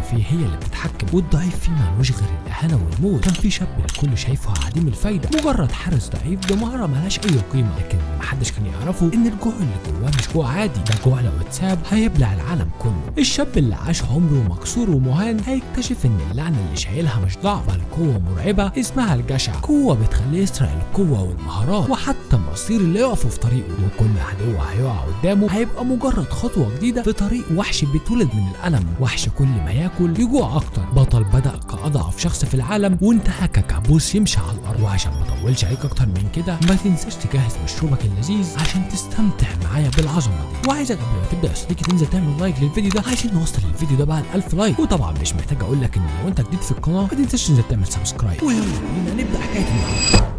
فيه هي اللي بتتحكم، والضعيف فيه مالوش غير الاهانة والموت. كان في شاب الكل شايفه عديم الفايدة، مجرد حارس ضعيف بمهارة ملهاش اي قيمة، لكن محدش كان يعرفه ان الجوع اللي جواه مش جوع عادي، ده جوع لو اتساب هيبلع العالم كله. الشاب اللي عاش عمره مكسور ومهان هيكتشف ان اللعنة اللي شايلها مش ضعف، بل قوة مرعبة اسمها الجشع، قوة بتخليه يسرق القوة والمهارات وحتى مصير اللي يقفوا في طريقه، وكل عدو هيقع قدامه هيبقى مجرد خطوة جديدة في طريق وحش بيتولد من الألم، وحش كل ما ياكل يجوع أكتر. بطل بدأ كأضعف شخص في العالم وانتهى ككابوس يمشي على الأرض. وعشان ما اطولش عليك أكتر من كده، ما تنساش تجهز مشروبك اللذيذ عشان تستمتع معايا بالعظمة دي. وعايزك قبل ما تبدأ يا صديقي تنزل تعمل like للفيديو ده عشان نوصل الفيديو ده بقى ل 1000 like. وطبعا مش محتاج اقول لك ان لو انت جديد في القناة ما تنساش تنزل تعمل subscribe. ويلا بينا نبدأ حكاية النهارده.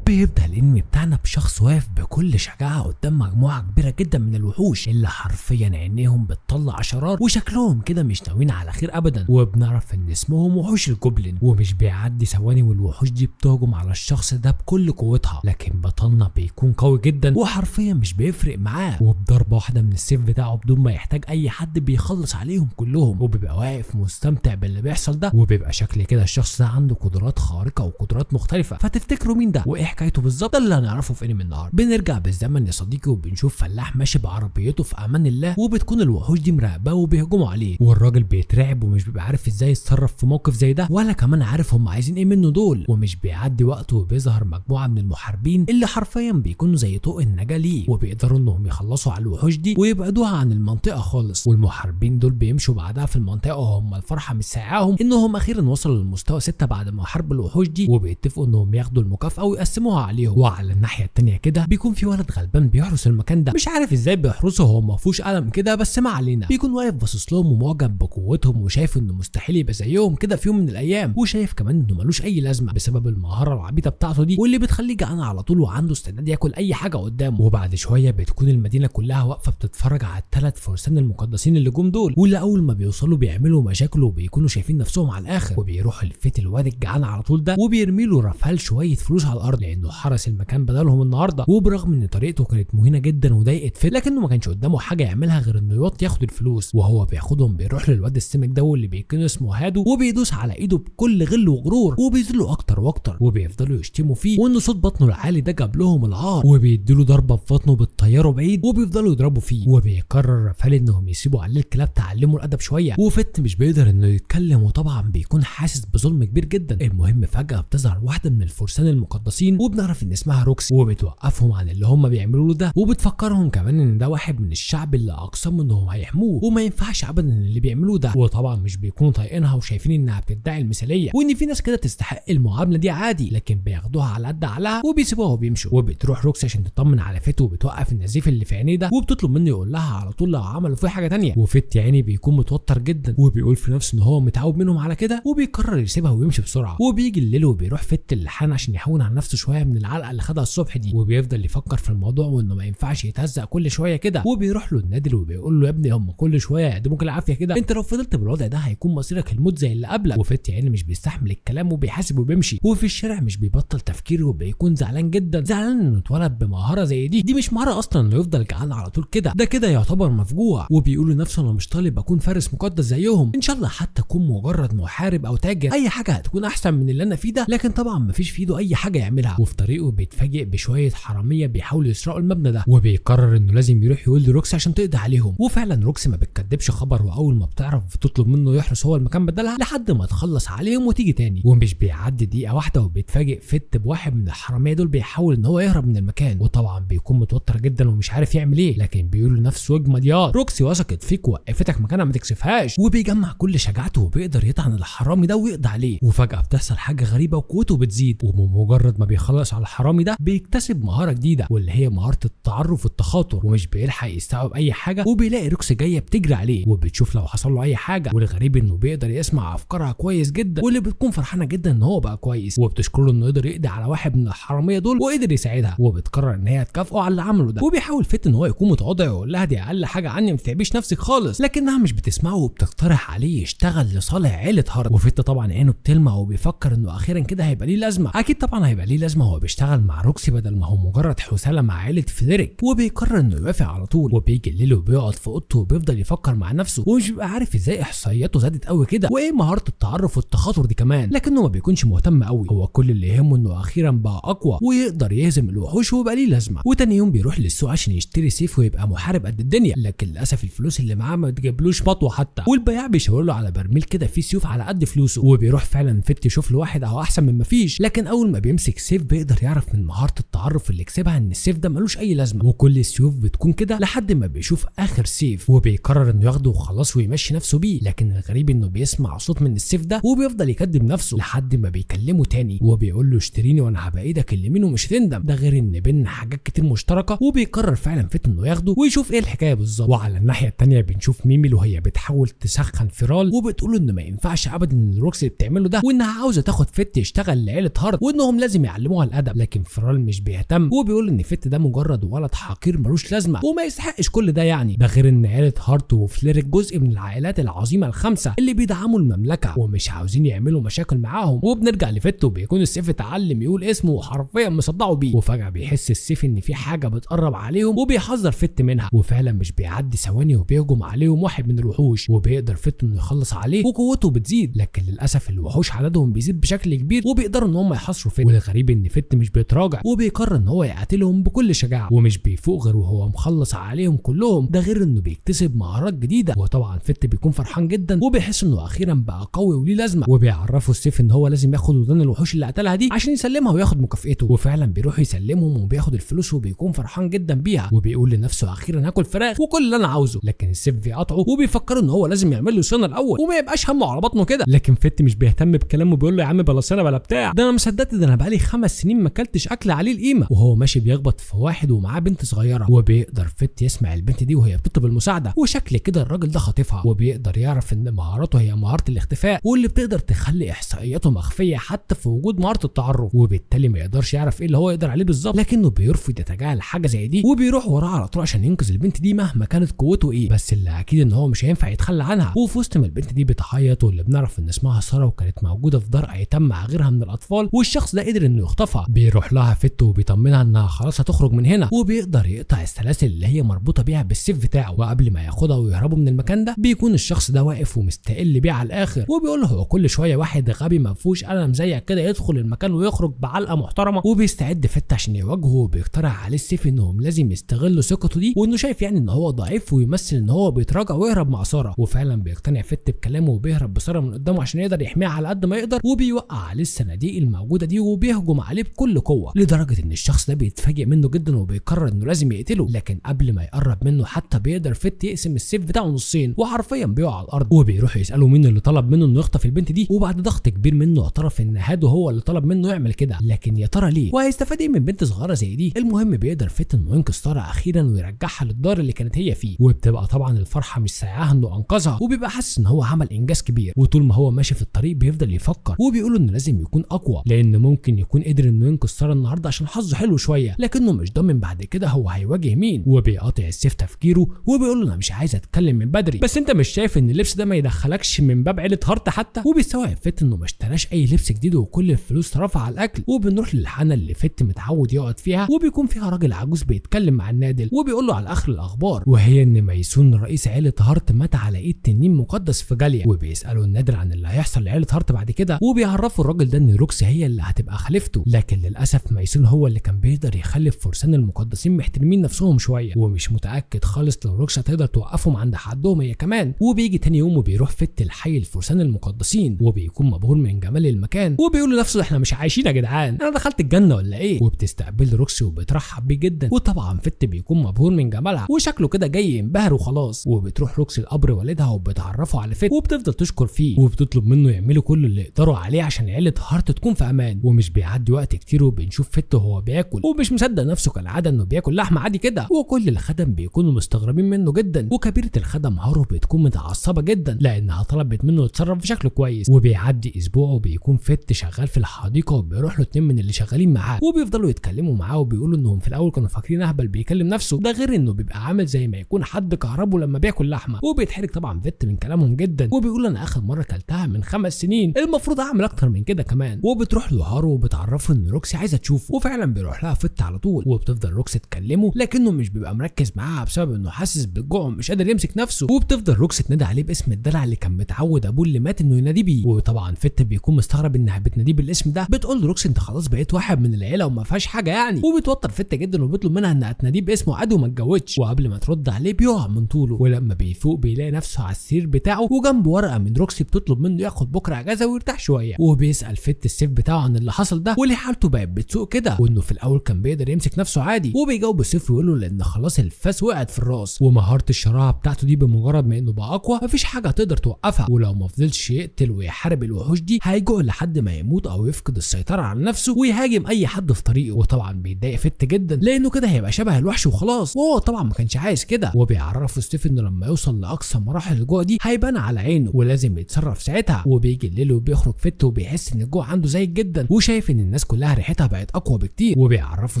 بيبدأ الانمي بتاعنا بشخص واقف بكل شجاعة قدام مجموعة كبيرة جدا من الوحوش اللي حرفيا عينيهم بتطلع شرار وشكلهم كده مش ناويين على خير ابدا، وبنعرف ان اسمهم وحوش الجوبلين. ومش بيعدي ثواني والوحوش دي بتهجم على الشخص ده بكل قوتها، لكن بطلنا بيكون قوي جدا وحرفيا مش بيفرق معاه، وبضربة واحدة من السيف بتاعه بدون ما يحتاج اي حد بيخلص عليهم كلهم، وبيبقى واقف مستمتع باللي بيحصل ده. وبيبقى شكل كده الشخص ده عنده قدرات خارقة وقدرات مختلفة، فتفتكروا مين ده وايه حكايته بالظبط؟ ده اللي هنعرفه في انمي النهارده. بنرجع بالزمن يا صديقي وبنشوف فلاح ماشي بعربيته في امان الله، وبتكون الوحوش دي مراقباه وبيهجموا عليه، والراجل بيترعب ومش بيبقى عارف ازاي يتصرف في موقف زي ده، ولا كمان عارف هم عايزين ايه منه دول. ومش بيعدي وقته وبيظهر مجموعة من المحاربين اللي حرفيا بيكونوا زي طوق النجاة ليه، وبيقدروا انهم يخلصوا على الوحوش دي ويبعدوها عن المنطقة خالص. والمحاربين دول بيمشوا بعدها في المنطقة وهم الفرحة مش سايعاهم انهم اخيرا وصلوا للمستوى 6 بعد ما حاربوا الوحوش دي، وبيتفقوا انهم ياخدوا المكافاة ويقسموها عليهم. وعلى الناحية التانية كده بيكون في ولد غلبان بيحرس المكان ده، مش عارف ازاي بيحرسه هو ما فيهوش قلم كده، بس ما علينا. بيكون واقف باصص لهم ومعجب بقوتهم وشايف انه مستحيل يبقى زيهم كده في يوم من الايام، وشايف كمان انه ملوش اي لازمه بسبب المهارة العبيطه بتاعته دي واللي بتخليه جعان على طول وعنده استعداد ياكل اي حاجة قدامه. وبعد شوية بتكون المدينة كلها واقفة بتتفرج على الثلاث فرسان المقدسين اللي جم دول، واللي اول ما بيوصلوا بيعملوا مشاكل وبيكونوا شايفين نفسهم على الاخر، وبيروحوا لفيت الواد الجعان على طول ده وبيرمي له رافال شوية فلوس على الارض لانه حرس المكان بدلهم النهارده. وبرغم ان طريقته كانت مهينة جدا وضايقت فيت، لكنه ما كانش قدامه حاجة يعملها غير انه يوطي ياخد الفلوس. وهو بياخدهم بيروح للواد السمك ده واللي بيكون اسمه هادو، وبيدوس على ايده بكل غل وغرور وبيذله اكتر واكتر، وبيفضلوا يشتموا فيه وان صوت بطنه العالي ده جاب لهم العار، وبيديله ضربه في بطنه بتطيره بعيد وبيفضلوا يضربوا فيه. وبيقرر رافال انهم يسيبوا عليه الكلاب تعلمه الادب شوية، وفت مش بيقدر انه يتكلم وطبعا بيكون حاسس بظلم كبير جدا. المهم فجاة بتظهر واحدة من الفرسان المقدسين وبنعرف ان اسمها روكسي، وبتوقفهم عن اللي هم بيعملوه ده، وبتفكرهم كمان ان ده واحد من الشعب اللي اقسموا انهم هيحموه وما ينفعش ابدا اللي بيعملوه ده. وطبعا مش بيكونوا طايقينها وشايفين انها بتدعي المثالية وان في ناس كده تستحق المعاملة دي عادي، لكن بياخدوها على قد عقلها وبيسيبوها وبيمشوا. وبتروح روكسي عشان تطمن على فيت وبتوقف النزيف اللي في عينيه ده، وبتطلب منه يقول لها على طول لو عملوا فيه حاجة تانية. وفيت يا عيني بيكون متوتر جدا وبيقول في نفسه ان هو متعود منهم على كده، وبيقرر يسيبها ويمشي بسرعة. وبيجي الليل وبيروح فيت اللحان عشان يحون على نفسه شوية من العلقة اللي خدها الصبح دي، وبيفضل يفكر في الموضوع وانه ما ينفعش يتهزق كل شوية كده. وبيروح له النادل وبيقول له يا ابني هم كل شوية يقدموك العافية كده، انت لو فضلت بالوضع ده هيكون مصيرك الموت زي اللي قبلك. وفيت يا عيني مش بيستحمل الكلام وبيحاسب وبيمشي. وفي الشارع مش بيبطل تفكير وبيكون زعلان جدا، زعلان انه اتولد بمهارة زي دي، دي مش مهارة اصلا انه يفضل جعان على طول كده، ده كده يعتبر مفجوع. وبيقول لنفسه انا مش طالب اكون فارس مقدس زيهم، ان شاء الله حتى اكون مجرد محارب او تاجر، اي حاجة هتكون احسن من اللي انا فيه ده. لكن طبعا مفيش في ايده اي حاجة يعملها. وفي طريقه بيتفاجئ بشوية حرامية بيحاولوا يسرقوا المبنى ده، وبيقرر انه لازم يروح يقول لروكسي عشان تقضي عليهم. وفعلا روكسي ما بتكدبش خبر، واول ما بتعرف بتطلب منه يحرس هو المكان بدلها لحد ما تخلص عليهم وتيجي تاني. ومش بيعدي دقيقة واحدة وبيتفاجئ فت بواحد من الحرامية دول بيحاول ان هو يهرب من المكان، وطبعا بيكون متوتر جدا ومش عارف يعمل ايه، لكن بيقول لنفسه اجمد يا روكسي وثقت فيك وقفتك مكانها ما تكسفهاش. وبيجمع كل شجاعته وبيقدر يطعن الحرامي ده ويقضي عليه. وفجاة بتحصل حاجة غريبة وقوته بتزيد، وبمجرد ما بيخلص على الحرامي ده بيكتسب مهارة جديدة واللي هي مهارة التعرف والتخاطر، ومش بيلحق يستوعب اي حاجة وبيلاقي روكسي جاية بتجري عليه وبتشوف لو حصل له اي حاجة. والغريب انه بيقدر يسمع افكارها كويس جدا، واللي بتكون فرحانة جدا ان هو بقى كويس، وبتشكره انه قدر يقضي على واحد من الحرامية دول وقدر يساعدها، وبتقرر ان هي تكافئه على اللي عمله ده. وبيحاول فيت ان هو يكون متواضع ويقول لها دي اقل حاجة عني، ما تتعبيش نفسك خالص، لكنها مش بتسمعه وبتقترح عليه يشتغل لصالح عيله هارت. وفيت طبعا عينه بتلمع وبيفكر انه اخيرا كده هيبقى ليه لازمه، اكيد طبعا هيبقى ليه لازمه لازمه هو بيشتغل مع روكسي بدل ما هو مجرد حثاله مع عيله فليريك، وبيقرر انه يوافق على طول. وبيجي الليل وبيقعد في اوضته وبيفضل يفكر مع نفسه ومش بيبقى عارف ازاي احصائياته زادت قوي كده وايه مهارة التعرف والتخاطر دي كمان، لكنه ما بيكونش مهتم قوي. هو كل اللي يهمه انه اخيرا بقى اقوى ويقدر يهزم الوحوش ويبقى ليه لازمه. وتاني يوم بيروح للسوق عشان يشتري سيف ويبقى محارب قد الدنيا، لكن للاسف الفلوس اللي معاه ما تجيبلوش مطوه حتى. والبياع بيشاور له على برميل كده فيه سيوف على قد فلوسه، وبيروح فعلا فت يشوف له واحد او احسن من ما فيش. لكن اول ما بيمسك سيف بيقدر يعرف من مهارة التعرف اللي كسبها ان السيف ده ملوش اي لازمه، وكل السيوف بتكون كده لحد ما بيشوف اخر سيف وبيقرر انه ياخده وخلاص ويمشي نفسه بيه. لكن الغريب انه بيسمع صوت من السيف ده وبيفضل يكذب نفسه لحد ما بيكلمه تاني وبيقول له اشتريني وانا هبقى ايدك اليمين ومش هتندم. ده غير ان بينا حاجات كتير مشتركة، وبيقرر فعلا فت انه ياخده ويشوف ايه الحكاية بالظبط. وعلى الناحية التانية بنشوف ميمي وهي بتحاول تسخن فيرال وبتقول انه ما ينفعش ابدا ان روكسي اللي بتعمله ده، وانها عاوزه تاخد فت يشتغل لعيلة هارت وانهم لازم يعلموها الادب. لكن فيرال مش بيهتم وبيقول ان فت ده مجرد ولد حقير ملوش لازمه وما يستحقش كل ده يعني. ده غير ان عيله هارت وفليريك جزء من العائلات العظيمة الخمسة اللي بيدعموا المملكة ومش عاوزين يعملوا مشاكل معاهم. وبنرجع لفت وبيكون السيف اتعلم يقول اسمه وحرفيا مصدعه بيه، وفجاة بيحس السيف ان في حاجة بتقرب عليهم وبيحذر فت منها، وفعلا مش بيعدي ثواني وبيهجم عليهم واحد من الوحوش وبيقدر فت انه يخلص عليه وقوته بتزيد. لكن للاسف الوحوش عددهم بيزيد بشكل كبير وبيقدروا ان هم يحاصروا فت. والغريب ان فت مش بيتراجع وبيقرر ان هو يقتلهم بكل شجاعة ومش بيفوق غير وهو مخلص عليهم كلهم. ده غير انه بيكتسب مهارات جديدة، وطبعا فت بيكون فرحان جدا وبيحس انه اخيرا بقى قوي وليه لازمه. وبيعرفوا السيف ان هو لازم ياخد ودان الوحوش اللي قتلها دي عشان يسلمها وياخد مكافئته، وفعلا بيروح يسلمهم وبياخد الفلوس وبيكون فرحان جدا بيها وبيقول لنفسه اخيرا هاكل فراخ وكل اللي انا عاوزه. لكن السيف بيقاطعه وبيفكر ان هو لازم يعمل له صيانة الاول وما يبقاش همه على بطنه كده. لكن فت مش بيهتم بكلامه بيقول له يا عم بلا صيانة بلا بتاع، ده انا ما صدقت، ده انا بقالي 5 سنين ما اكلتش اكل عليه القيمة. وهو ماشي بيخبط في واحد ومعاه بنت صغيرة، وبيقدر فت يسمع البنت دي وهي بتطلب المساعدة وشكل كده الراجل ده خاطفها، وبيقدر يعرف ان مهارته هي مهارة الاختفاء واللي بتقدر تخلي احصائياته مخفية حتى في وجود مهارة التعرف، وبالتالي ما يقدرش يعرف ايه اللي هو يقدر عليه بالظبط. لكنه بيرفض يتجاهل حاجة زي دي وبيروح وراها على طول عشان ينقذ البنت دي مهما كانت قوته ايه، بس اللي اكيد ان هو مش هينفع يتخلى عنها. وفي وسط ما البنت دي بتعيط واللي بنعرف ان اسمها ساره وكانت موجودة في دار ايتام مع غيرها من الاطفال والشخص ده قدر انه يخطفها، بيروح لها فت وبيطمنها انها خلاص هتخرج من هنا، وبيقدر يقطع السلاسل اللي هي مربوطة بيها بالسيف بتاعه. وقبل ما ياخدها ويهربوا من المكان ده بيكون الشخص ده واقف ومستقل بيه على الاخر وبيقول له هو كل شوية واحد غبي ما فيهوش قلم زيك كده يدخل المكان ويخرج بعلقه محترمه. وبيستعد فت عشان يواجهه وبيقترح عليه السيف انهم لازم يستغلوا ثقته دي وانه شايف يعني ان هو ضعيف ويمثل ان هو بيتراجع ويهرب مع ساره. وفعلا بيقتنع فت بكلامه وبيهرب بساره من قدامه عشان يقدر يحميها على قد ما يقدر، وبيوقع عليه الصناديق الموجودة دي وبيهجم عليه بكل قوة لدرجة ان الشخص ده بيتفاجئ منه جدا وبيقرر انه لازم يقتله. لكن قبل ما يقرب منه حتى بيقدر فت يقسم السيف بتاعه نصين وحرفيا بيقع على الارض. وبيروح يساله مين اللي طلب منه انه يخطف البنت دي، وبعد ضغط كبير منه اعترف ان هادو هو اللي طلب منه يعمل كده. لكن يا ترى ليه وهيستفاد ايه من بنت صغيرة زي دي؟ المهم بيقدر فت انه ينقذ ساره اخيرا ويرجعها للدار اللي كانت هي فيه، وبتبقى طبعا الفرحة مش سايعاها انه انقذها وبيبقى حاسس ان هو عمل انجاز كبير. وطول ما هو ماشي في الطريق بيفضل يفكر وبيقول انه لازم يكون اقوى لان ممكن يكون قدر انه ينقذ ساره النهارده عشان حظه حلو شوية، لكنه مش ضامن بعد كده هو هيواجه مين. وبيقاطع السيف تفكيره وبيقول له انا مش عايز اتكلم من بدري، بس انت مش شايف ان اللبس ده ما يدخلكش من باب عيله هارت حتى؟ وبيستوعب فت انه ما اشتراش اي لبس جديد وكل الفلوس صرفها على الاكل. وبنروح للحانه اللي فت متعود يقعد فيها، وبيكون فيها راجل عجوز بيتكلم مع النادل وبيقول له على اخر الاخبار، وهي ان ميسون رئيس عيله هارت مات على ايد تنين مقدس في جاليا. وبيسالوا النادل عن اللي هيحصل لعيلة هارت بعد كده، وبيعرفوا الراجل ده ان روكس هي اللي هتبقى خليفته. لكن للاسف ميسون هو اللي كان بيقدر يخلي الفرسان المقدسين محترمين نفسهم شوية، ومش متاكد خالص لو روكس هتقدر توقفهم عند حدهم هي كمان. وبيجي تاني يوم وبيروح فت الحي الفرسان المقدسين وبيكون مبهور من جمال المكان وبيقول لنفسه احنا مش عايشين يا جدعان، انا دخلت الجنة ولا ايه؟ وبتستقبل روكسي وبترحب بيه جدا، وطبعا فت بيكون مبهور من جمالها وشكله كده جاي ينبهر وخلاص. وبتروح روكسي لقبر والدها وبتعرفه على فت وبتفضل تشكر فيه وبتطلب منه يعملوا كل اللي يقدروا عليه عشان عيله هارت تكون في امان. ومش بيعدي وقت كتير وبنشوف فت وهو بياكل ومش مصدق نفسه كالعادة انه بياكل لحمه عادي كده، وكل الخدم بيكونوا مستغربين منه جدا. وكبيره الخدم هارو بتكون متعصبه جدا لانها طلبت منه يتصرف بشكل كويس. وبيعدي اسبوع وبيكون فت شغال في الحديقة وبيروح له 2 من اللي شغالين معاه وبيفضلوا يتكلموا معاه وبيقولوا انهم في الاول كانوا فاكرين اهبل بيكلم نفسه، ده غير انه بيبقى عامل زي ما يكون حد كهربه لما بياكل لحمه. وبيتحرج طبعا فت من كلامهم جدا وبيقول انا اخر مرة اكلتها من 5 سنين، المفروض اعمل اكتر من كده كمان. وبتروح له هارو وبتعرفه وبيعرفه ان روكسي عايزه تشوفه، وفعلا بيروح لها فت على طول، وبتفضل روكسي تكلمه لكنه مش بيبقى مركز معاها بسبب انه حاسس بالجوع ومش قادر يمسك نفسه. وبتفضل روكسي تنادي عليه باسم الدلع اللي كان متعود ابوه اللي مات انه يناديه بيه، وطبعا فت بيكون مستغرب انها بتناديه بالاسم ده. بتقول له روكسي انت خلاص بقيت واحد من العيلة وما فيهاش حاجة يعني، وبتوتر فت جدا وبيطلب منها انها تناديه باسمه عادي وما اتجوزش. وقبل ما ترد عليه بيقع من طوله، ولما بيفوق بيلاقي نفسه على السرير بتاعه وجنبه ورقة من روكسي بتطلب منه ياخد بكره اجازه ويرتاح شوية. وبيسال فت السيف بتاعه عن اللي حصل ده وليه حالته بقت بتسوء كده، وانه في الاول كان بيقدر يمسك نفسه عادي. وبيجاوب السيف ويقول له لان خلاص الفاس وقعت في الراس، ومهارة الشراهه بتاعته دي بمجرد ما انه بقى اقوى مفيش حاجة هتقدر توقفها، ولو ما فضلش يقتل ويحارب الوحوش دي هيجوع لحد ما يموت او يفقد السيطرة على نفسه ويهاجم اي حد في طريقه. وطبعا بيتضايق فت جدا لانه كده هيبقى شبه الوحش وخلاص، وهو طبعا ما كانش عايز كده. وبيعرفه ستيف انه لما يوصل لاقصى مراحل الجوع دي هيبان على عينه ولازم يتصرف ساعتها. وبيجي الليل وبيخرج فت وبيحس ان الجوع عنده زايد جدا وشايف ان الناس كلها ريحتها بقت اقوى بكتير. وبيعرفه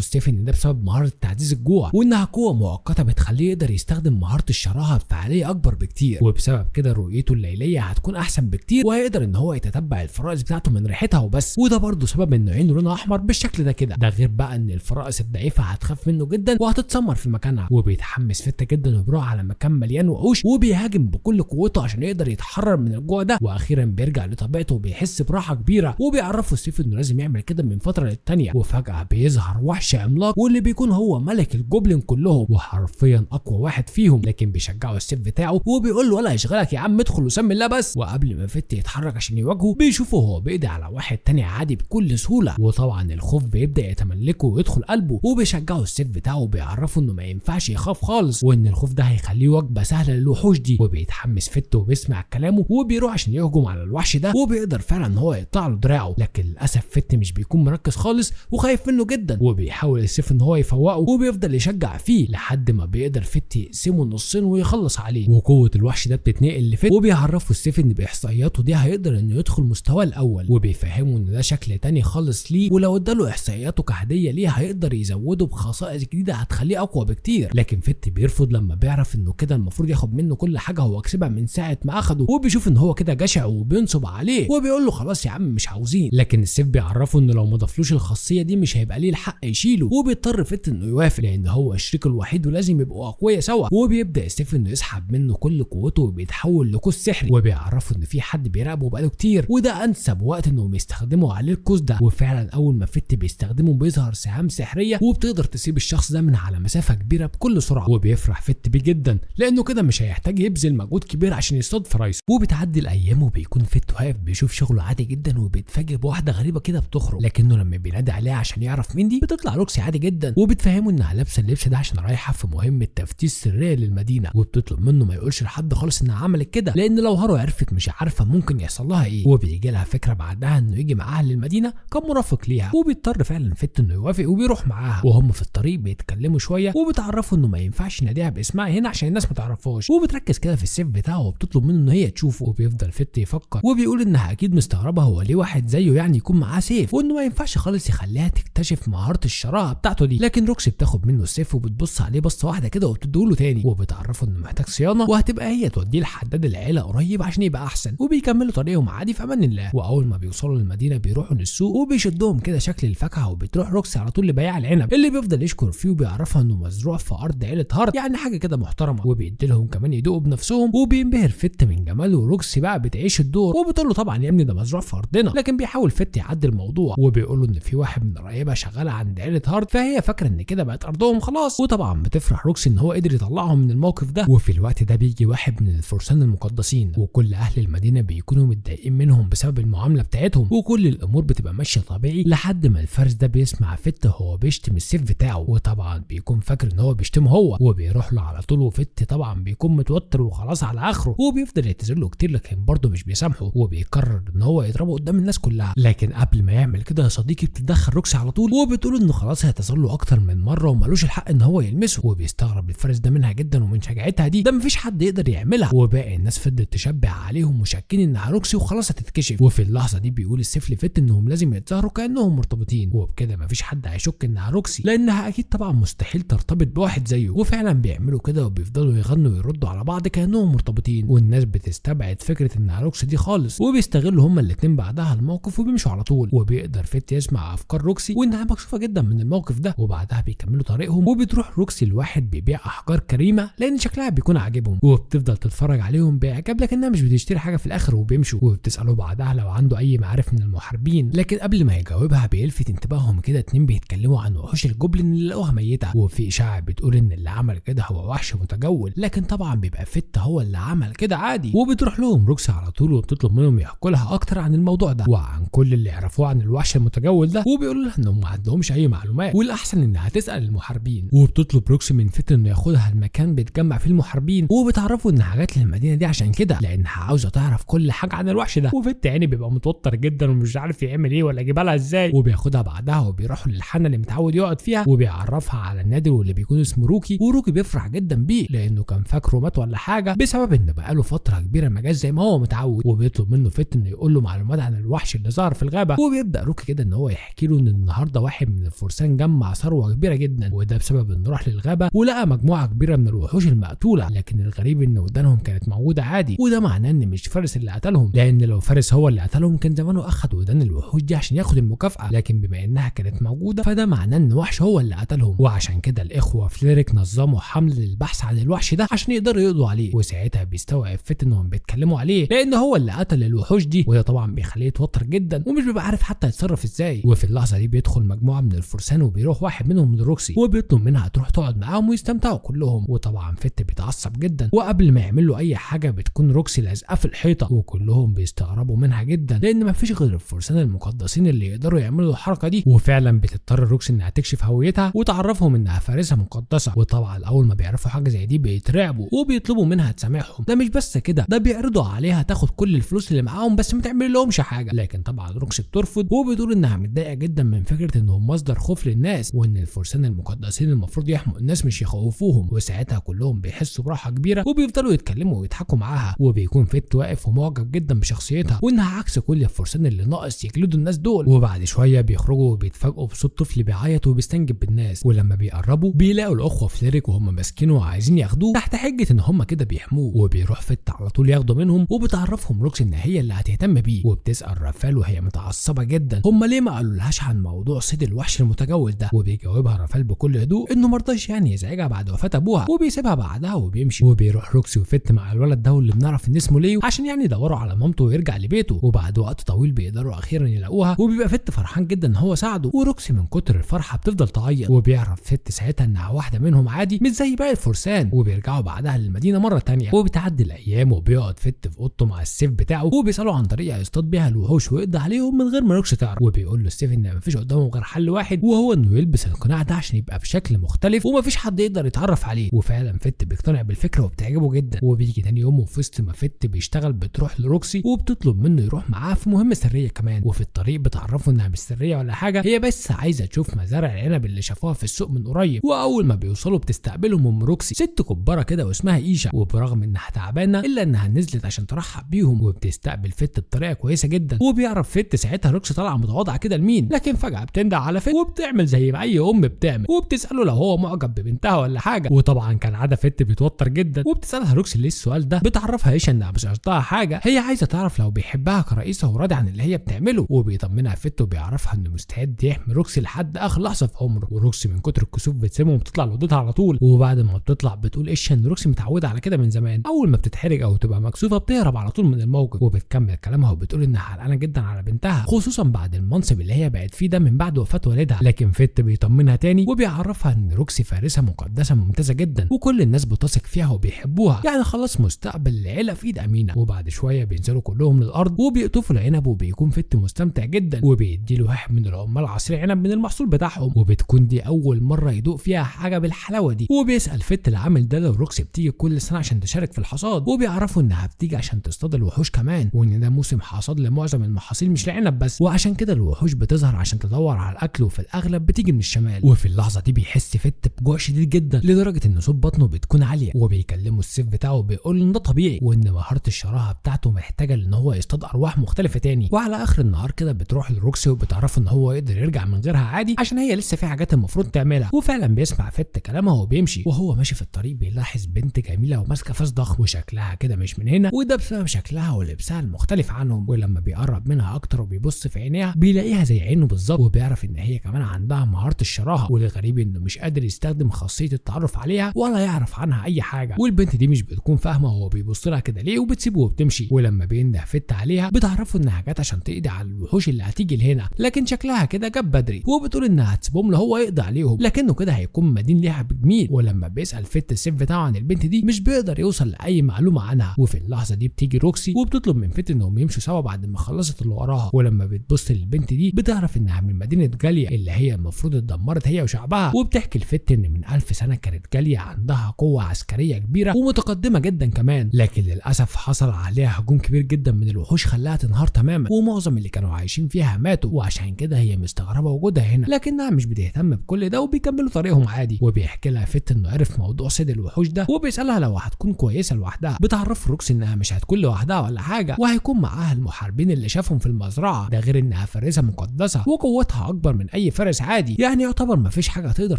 ستيف ان ده بسبب مهارة تعزيز الجوع، وانها قوة مؤقتة بتخليه يقدر يستخدم مهارة الشراهه بفعاليه اكبر بكتير، وبسبب كده رؤيته الليلية هتكون احسن بكتير وهيقدر ان هو يتتبع الفرائس بتاعته من ريحتها وبس. وده برضه سبب ان عينه لونها احمر بالشكل ده كده، ده غير بقى ان الفرائس الضعيفة هتخاف منه جدا وهتتسمر في مكانها. وبيتحمس فت جدا وبيروح على مكان مليان وحوش وبيهاجم بكل قوته عشان يقدر يتحرر من الجوع ده، واخيرا بيرجع لطبيعته وبيحس براحة كبيرة. وبيعرفه ستيف انه لازم يعمل كده من فترة للتانيه. وفجاة بيظهر وحش عملاق واللي بيكون هو ملك ال goblin كلهم وحرفيا اقوى واحد فيهم، لكن بيشجعه السيف بتاعه وبيقول له ولا يشغلك يا عم ادخل وسمي الله بس. وقبل ما فت يتحرك عشان يواجهه بيشوفه هو بيقضي على واحد تاني عادي بكل سهولة، وطبعا الخوف بيبدا يتملكه ويدخل قلبه. وبيشجعه السيف بتاعه وبيعرفه انه ما ينفعش يخاف خالص وان الخوف ده هيخليه وجبة سهلة للوحوش دي. وبيتحمس فت وبيسمع كلامه وبيروح عشان يهجم على الوحش ده، وبيقدر فعلا ان هو يقطع له دراعه، لكن للاسف فت مش بيكون مركز خالص وخايف منه جدا. وبيحاول السيف ان هو يفوقه وبيفضل يشجع فيه لحد ما بيقدر فت يقسمه نصين ويخلص عليه. وقوه الوحش ده بتتنقل لفت، وبيعرفه السيف ان باحصائياته دي هيقدر انه يدخل مستواه الاول، وبيفهمه ان ده شكل تاني خالص ليه، ولو اداله احصائياته كهدية ليه هيقدر يزوده بخصائص جديدة هتخليه اقوى بكتير. لكن فت بيرفض لما بيعرف انه كده المفروض ياخد منه كل حاجة هو كسبها من ساعة ما اخده، وبيشوف ان هو كده جشع وبينصب عليه وبيقول له خلاص يا عم مش عاوزين. لكن السيف بيعرفه انه لو ما ضافلوش الخاصية دي مش هيبقى ليه الحق يشيله، وبيضطر فت انه يوافق لان هو الشريك الوحيد ولازم يبقوا اقوياء سوا. وبيبدا السيف انه يسحب منه كل قوته وبيتحول لقوس سحري، وبيعرفه ان في حد بيراقبه بقاله كتير وده انسب وقت انهم يستخدموا عليه القوس ده. وفعلا اول ما فت بيستخدمه بيظهر سهام سحريه وبتقدر تسيب الشخص ده من على مسافة كبيرة بكل سرعة، وبيفرح فت بيه جدا لانه كده مش هيحتاج يبذل مجهود كبير عشان يصطاد فرايسه. وبتعدي الايام وبيكون فت واقف بيشوف شغله عادي جدا، وبيتفاجئ بواحدة غريبة كده بتخرج، لكنه لما بينادي عليها عشان يعرف مين دي بتطلع روكسي عادي جدا، وبتفهمه انها لابسه اللبس ده عشان رايحة في مهمة تفتيش سرية للمدينة، وبتطلب منه ما يقولش لحد خالص انها عملت كده لان لو هارو عرفت مش عارفه ممكن يحصل لها ايه. وبيجي لها فكرة بعدها انه يجي معاها للمدينة كمرافق ليها، وبيضطر فعلا فت انه يوافق وبيروح معاها. وهم في الطريق بيتكلموا شوية وبتعرفوا انه ما ينفعش يناديها باسمها هنا عشان الناس ما تعرفهاش، وبتركز كده في السيف بتاعه وبتطلب منه ان هي تشوفه. وبيفضل فت يفكر وبيقول انها اكيد مستغربه هو ليه واحد زيه يعني يكون معاه سيف، وانه ما ينفعش خالص يخليها تكتشف مهارة الشراهه بتاعته دي. لكن روكسي بتاخد منه السيف وبتبص عليه بصة واحدة كده وبتديهوله تاني، وبتعرفه انه محتاج صيانة وهتبقى هي توديه لحداد العيلة قريب عشان يبقى احسن. وبيكملوا طريقهم عادي في امان الله. واول ما بيوصلوا للمدينة بيروحوا للسوق وبيشدهم كده شكل الفاكهة، وبتروح روكسي على طول لبياع العنب اللي بيفضل يشكر فيه وبيعرفها انه مزروع في ارض عيله هارت، يعني حاجة كده محترمه، وبيديلهم كمان يدوقوا بنفسهم. وبينبهر فت من جماله، وروكسي بقى بتعيش الدور وبتقول له طبعا يا ابني ده مزروع في ارضنا. لكن بيحاول فت يعدي الموضوع وبيقول له ان في واحد من قرايبها شغالة عند عيله هارت، فهي فاكره ان كده بقت ارضهم خلاص. وطبعا بتفرح روكسي ان هو قدر يطلعهم من الموقف ده. وفي الوقت ده بيجي واحد من الفرسان المقدسين، وكل اهل المدينة بيكونوا متضايقين منهم بسبب المعاملة بتاعتهم، وكل الامور بتبقى ماشية طبيعي لحد ما الفارس ده بيسمع فت هو بيشتم السيف بتاعه، وطبعا بيكون فاكر ان هو بيشتمه هو، وبيروح له على طول. وفت طبعا بيكون متوتر وخلاص على اخره، وبيفضل يعتذر له كتير لكن برضه مش بيسامحه، وبيقرر ان هو يضربه قدام الناس كلها. لكن قبل ما يعمل كده يا صديقي بتتدخل روكسي على طول وبتقول انه خلاص هيعتذر له اكتر من مرة ومالوش الحق ان هو يلمسه. وبيستغرب الفارس ده منها جدا ومن شجاعتها دي، ده مفيش حد يقدر يعملها. وباقي الناس فضلت تشبع عليهم وشاكين انها روكسي وخلاص هتتكشف. وفي اللحظة دي بيقول السيف لفت انهم لازم يتظاهروا كانهم مرتبطين، وبكده مفيش حد هيشك انها روكسي لانها اكيد طبعا مستحيل ترتبط بواحد زيه. وفعلا بيعملوا كده وبيفضلوا يغنوا ويردوا على بعض كانهم مرتبطين، والناس بتستبعد فكرة انها روكسي دي خالص، وبيستغلوا هما الاتنين بعدها الموقف وبيمشوا على طول. وبيقدر فت فيت يسمع افكار روكسي وانها مكشوفة جدا من الموقف ده. وبعدها بيكملوا طريقهم، وبتروح روكسي لواحد بيبيع احجار كريمة لان شكلها بيكون عاجبهم، وبتفضل تتفرج عليهم باعجاب لكنها مش بتشتري حاجة في الاخر وبيمشوا. وبتساله بعدها لو عنده اي معارف من المحاربين، لكن قبل ما يجاوبها بيلفت انتباههم كده اتنين بيتكلموا عن وحوش ال goblin اللي لقوها ميته، وفي اشاعة بتقول ان اللي عمل كده هو وحش متجول، لكن طبعا بيبقى فيت هو اللي عمل كده عادي. وبتروح لهم روكسي على طول وبتطلب منهم يحكوا لها اكتر عن الموضوع ده وعن كل اللي يعرفوه عن الوحش المتجول ده، وبيقولوا لها انهم ما عندهمش اي معلومات والاحسن انها تسال المحاربين. وبتطلب روكسي من فيت انه ياخدها المكان بيتجمع فيه المحاربين، وبتعرفوا انها جت للمدينة دي عشان كده لانها عاوزه تعرف كل حاجة عن الوحش ده. وفيت يعني بيبقى متوتر جدا ومش عارف يعمل ايه ولا يجيبها لها ازاي، وبياخدها بعدها وبيروحوا للحانه اللي متعود يقعد فيها، وبيعرفها على النادل واللي بيكون اسمه روكي. وروكي بيفرح جدا بيه لانه كان فاكره مات ولا حاجة بسبب ان بقاله فترة كبيرة ما جاش زي ما هو متعود. وبيطلب منه فيت انه يقول له معلومات عن الوحش اللي ظهر في الغابة، وبيبدا روكي كده ان هو يحكي له ان النهارده واحد من الفرسان جمع ثروة كبيرة جدا، وده بسبب انه راح للغابه ولقى مجموعة كبيرة من الوحوش المقتوله، لكن الغريب ان ودانهم كانت موجودة عادي، وده معناه ان مش فارس اللي قتلهم، لان لو فارس هو اللي قتلهم كان زمانه اخد ودان الوحوش دي عشان ياخد المكافاة، لكن بما انها كانت موجودة فده معناه ان وحش هو اللي قتلهم. وعشان كده الاخوة فليريك نظموا حمله للبحث عن الوحش ده عشان يقدروا يقضوا عليه. وساعتها بيستوعب فيت انهم بيتكلموا عليه لان هو اللي قتل الوحوش دي، وده طبعا بيخليه يتوتر جدا ومش بيبقى عارف حتى يتصرف ازاي. وفي اللحظة دي بيدخل مجموعة من الفرسان وبيروح واحد منهم لروكسي وبيطلب منها تروح تقعد معاهم ويستمتعوا كلهم. وطبعا فيت بيتعصب جدا، وقبل ما يعمل له اي حاجة بتكون روكسي لازقه في الحيطة، وكلهم بيستغربوا منها جدا لان مفيش غير الفرسان المقدسين اللي يقدروا يعملوا الحركة دي. وفعلا بتضطر روكسي انها تكشف هويتها وتعرفهم انها فارسه مقدسة، وطبعا اول ما بيعرفوا حاجة زي دي بيترعبوا وبيطلبوا منها تسامحهم. ده مش بس كده، ده بيعرضوا عليها تاخد كل الفلوس اللي معاهم بس ما تعمل لهمش حاجة، لكن طبعا روكسي بترفض وبتقول انها متضايقة جدا من فكرة انهم مصدر خوف للناس، وان الفرسان المقدسين المفروض يحموا الناس مش يخوفوهم. وساعتها كلهم بيحسوا براحة كبيرة وبيفضلوا يتكلموا ويضحكوا معاها، وبيكون فيت واقف ومعجب جدا بشخصيتها وانها عكس كل الفرسان اللي ناقص يجلدوا الناس دول. وبعد شوية بيخرجوا وبيتفاجئوا بصوت طفل بيعيط وبيستنجد بالناس، ولما بيقربوا بيلاقوا الاخوة فليريك وهم ماسكينه وعايزين ياخدوه تحت حجه ان هم كده بيحموه، وبيروح فيت على طول ياخده منهم. وبتعرفهم روكسي ان هي اللي هتهتم بيه، وبتسال رافال وهي متعصبه جدا هم ليه ما قالولهاش عن موضوع صيد الوحش المتجول ده، وبيجاوبها رافال بكل هدوء انه مرضاش يعني يزعجها بعد وفاه ابوها، وبيسيبها بعدها وبيمشي. وبيروح روكسي وفيت مع الولد ده اللي بنعرف ان اسمه ليو عشان يعني يدوروا على مامته ويرجع لبيته. وبعد وقت طويل بيقدروا اخيرا يلاقوها، وبيبقى فيت فرحان جدا ان هو ساعده، وروكسي من كتر الفرحة بتفضل تعيط. وبيعرف فيت ساعتها انها واحدة منهم عادي مش زي باقي الفرسان. وبيرجعوا بعدها للمدينة مرة تانية، وبتعدي الايام وبيقعد فيت في اوضته مع السيف بتاعه وبيساله عن طريقه يصطاد بيها الوحوش ويقضي عليهم من غير ما روكسي تعرف. وبيقول له السيف ان مفيش قدامه غير حل واحد، وهو انه يلبس القناع ده عشان يبقى بشكل مختلف ومفيش حد يقدر يتعرف عليه. وفعلا فيت بيقتنع بالفكرة وبتعجبه جدا. وبيجي تاني يوم وفي وسط ما فيت بيشتغل بتروح لروكسي وبتطلب منه يروح معاها في مهمة سرية كمان. وفي الطريق بتعرفه انها مش سرية ولا حاجة، هي بس عايزه تشوف مزارع العنب اللي شافوها في السوق من قريب. واول ما بيوصلوا بتستقبلهم ام روكسي ست كباره كده واسمها ايشا، وبرغم انها تعبانة الا انها نزلت عشان ترحب بيهم، وبتستقبل فيت بطريقة كويسة جدا. وبيعرف فيت ساعتها روكسي طالعه متواضعة كده لمين، لكن فجاة بتندع على فيت وبتعمل زي ما اي ام بتعمل، وبتساله لو هو معجب ببنتها ولا حاجة. وطبعا كالعادة فيت بيتوتر جدا، وبتسالها روكسي ليه السؤال ده، بتعرفها ايشا انها مش قصدها حاجة، هي عايزه تعرف لو بيحبها كرئيسه وراضي عن اللي هي بتعمله. وبيطمنها فيت وبيعرفها انه مستعد يحمي روكسي لحد اخر لحظة في عمره. وروكسي من كتر الكسوف بتسيبهم وبتطلع لاوضتها على طول. وبعد ما بتطلع بتقول ايشا ان روكسي متعوده على كده من زمان، اول ما بتتحرج او تبقى مكسوفه بتهرب على طول من الموقف. وبتكمل كلامها وبتقول انها قلقانة جدا على بنتها، خصوصا بعد المنصب اللي هي بقت فيه ده من بعد وفاه والدها. لكن فيت بيطمنها تاني وبيعرفها ان روكسي فارسه مقدسة ممتازة جدا وكل الناس بتثق فيها وبيحبوها، يعني خلاص مستقبل العيلة في ايد امينه. وبعد شوية بينزلوا كلهم للارض وبيقطفوا العنب، وبيكون فيت مستمتع جدا وبيديله واحد من العمال عصير عنب من المحصول بتاعهم، وبتكون دي اول مرة يدوق فيها حاجة بالحلاوه دي. وبيسال فيت العامل ده لو روكسي بتيجي كل سنة عشان تشارك في الحصاد، وبيعرفوا انها بتيجي عشان تصطاد الوحوش كمان، وان ده موسم حصاد لمعظم المحاصيل مش العنب بس، وعشان كده الوحوش بتظهر عشان تدور على الاكل، وفي الاغلب بتيجي من الشمال. وفي اللحظة دي بيحس فيت بجوع شديد جدا لدرجة ان صوت بطنه بتكون عالية، وبيكلمه السيف بتاعه وبيقول ان ده طبيعي وان مهارة الشراهه بتاعته محتاجه ان هو يصطاد ارواح مختلفة تاني. وعلى اخر النهار كده بتروح لروكسي وبتعرفه ان هو يقدر يرجع من غيرها عادي عشان هي لسه في حاجات المفروض تعملها. وفعلا بيسمع فيت كلامها وبيمشي. وهو ماشي في الطريق بيلاحظ بنت جميلة وماسكه فاس ضخم وشكلها كده مش من هنا، وده بسبب شكلها ولبسها المختلف عنهم. ولما بيقرب منها اكتر وبيبص في عينيها بيلاقي بيلاقيها زي عينه بالظبط، وبيعرف ان هي كمان عندها مهارة الشراهه، والغريب انه مش قادر يستخدم خاصية التعرف عليها ولا يعرف عنها اي حاجة. والبنت دي مش بتكون فاهمه هو بيبص لها كده ليه، وبتسيبه وبتمشي. ولما بينده فت عليها بتعرفه انها جت عشان تقضي على الوحوش اللي هتيجي لهنا، لكن شكلها كده جاب بدري، وبتقول انها هتسيبهم له هو يقضي عليهم، لكنه كده هيكون مدين ليها بجميل. ولما بيسال فت السيف بتاعه عن البنت دي مش بيقدر يوصل لاي معلومة عنها. وفي اللحظة دي بتيجي روكسي وبتطلب من فت انهم يمشوا سوا بعد ما خلصت اللي وراها. ولما بتبص للبنت دي بتعرف انها من مدينة جاليا اللي هي المفروض اتدمرت هي وشعبها، وبتحكي لفت ان من 1000 سنة كانت جاليا عندها قوة عسكرية كبيرة ومتقدمه جدا كمان، لكن للاسف حصل عليها هجوم كبير جدا من الوحوش خلاها تنهار تماما، ومعظم اللي كانوا عايشين فيها ماتوا، وعشان كده هي مستغربه وجودها هنا، لكنها مش بتهتم بكل ده وبيكملوا طريقهم عادي. وبيحكي لها فت انه عرف موضوع صيد الوحوش ده، وبيسالها لو هتكون كويسة لوحدها. بتعرف روكسي انها مش هتكون لوحدها ولا حاجة، وهيكون معاها المحاربين اللي شافهم في المزرعة، ده غير انها فارسه مقدسة وقوتها اكبر من اي فارس عادي، يعني يعتبر مفيش حاجة تقدر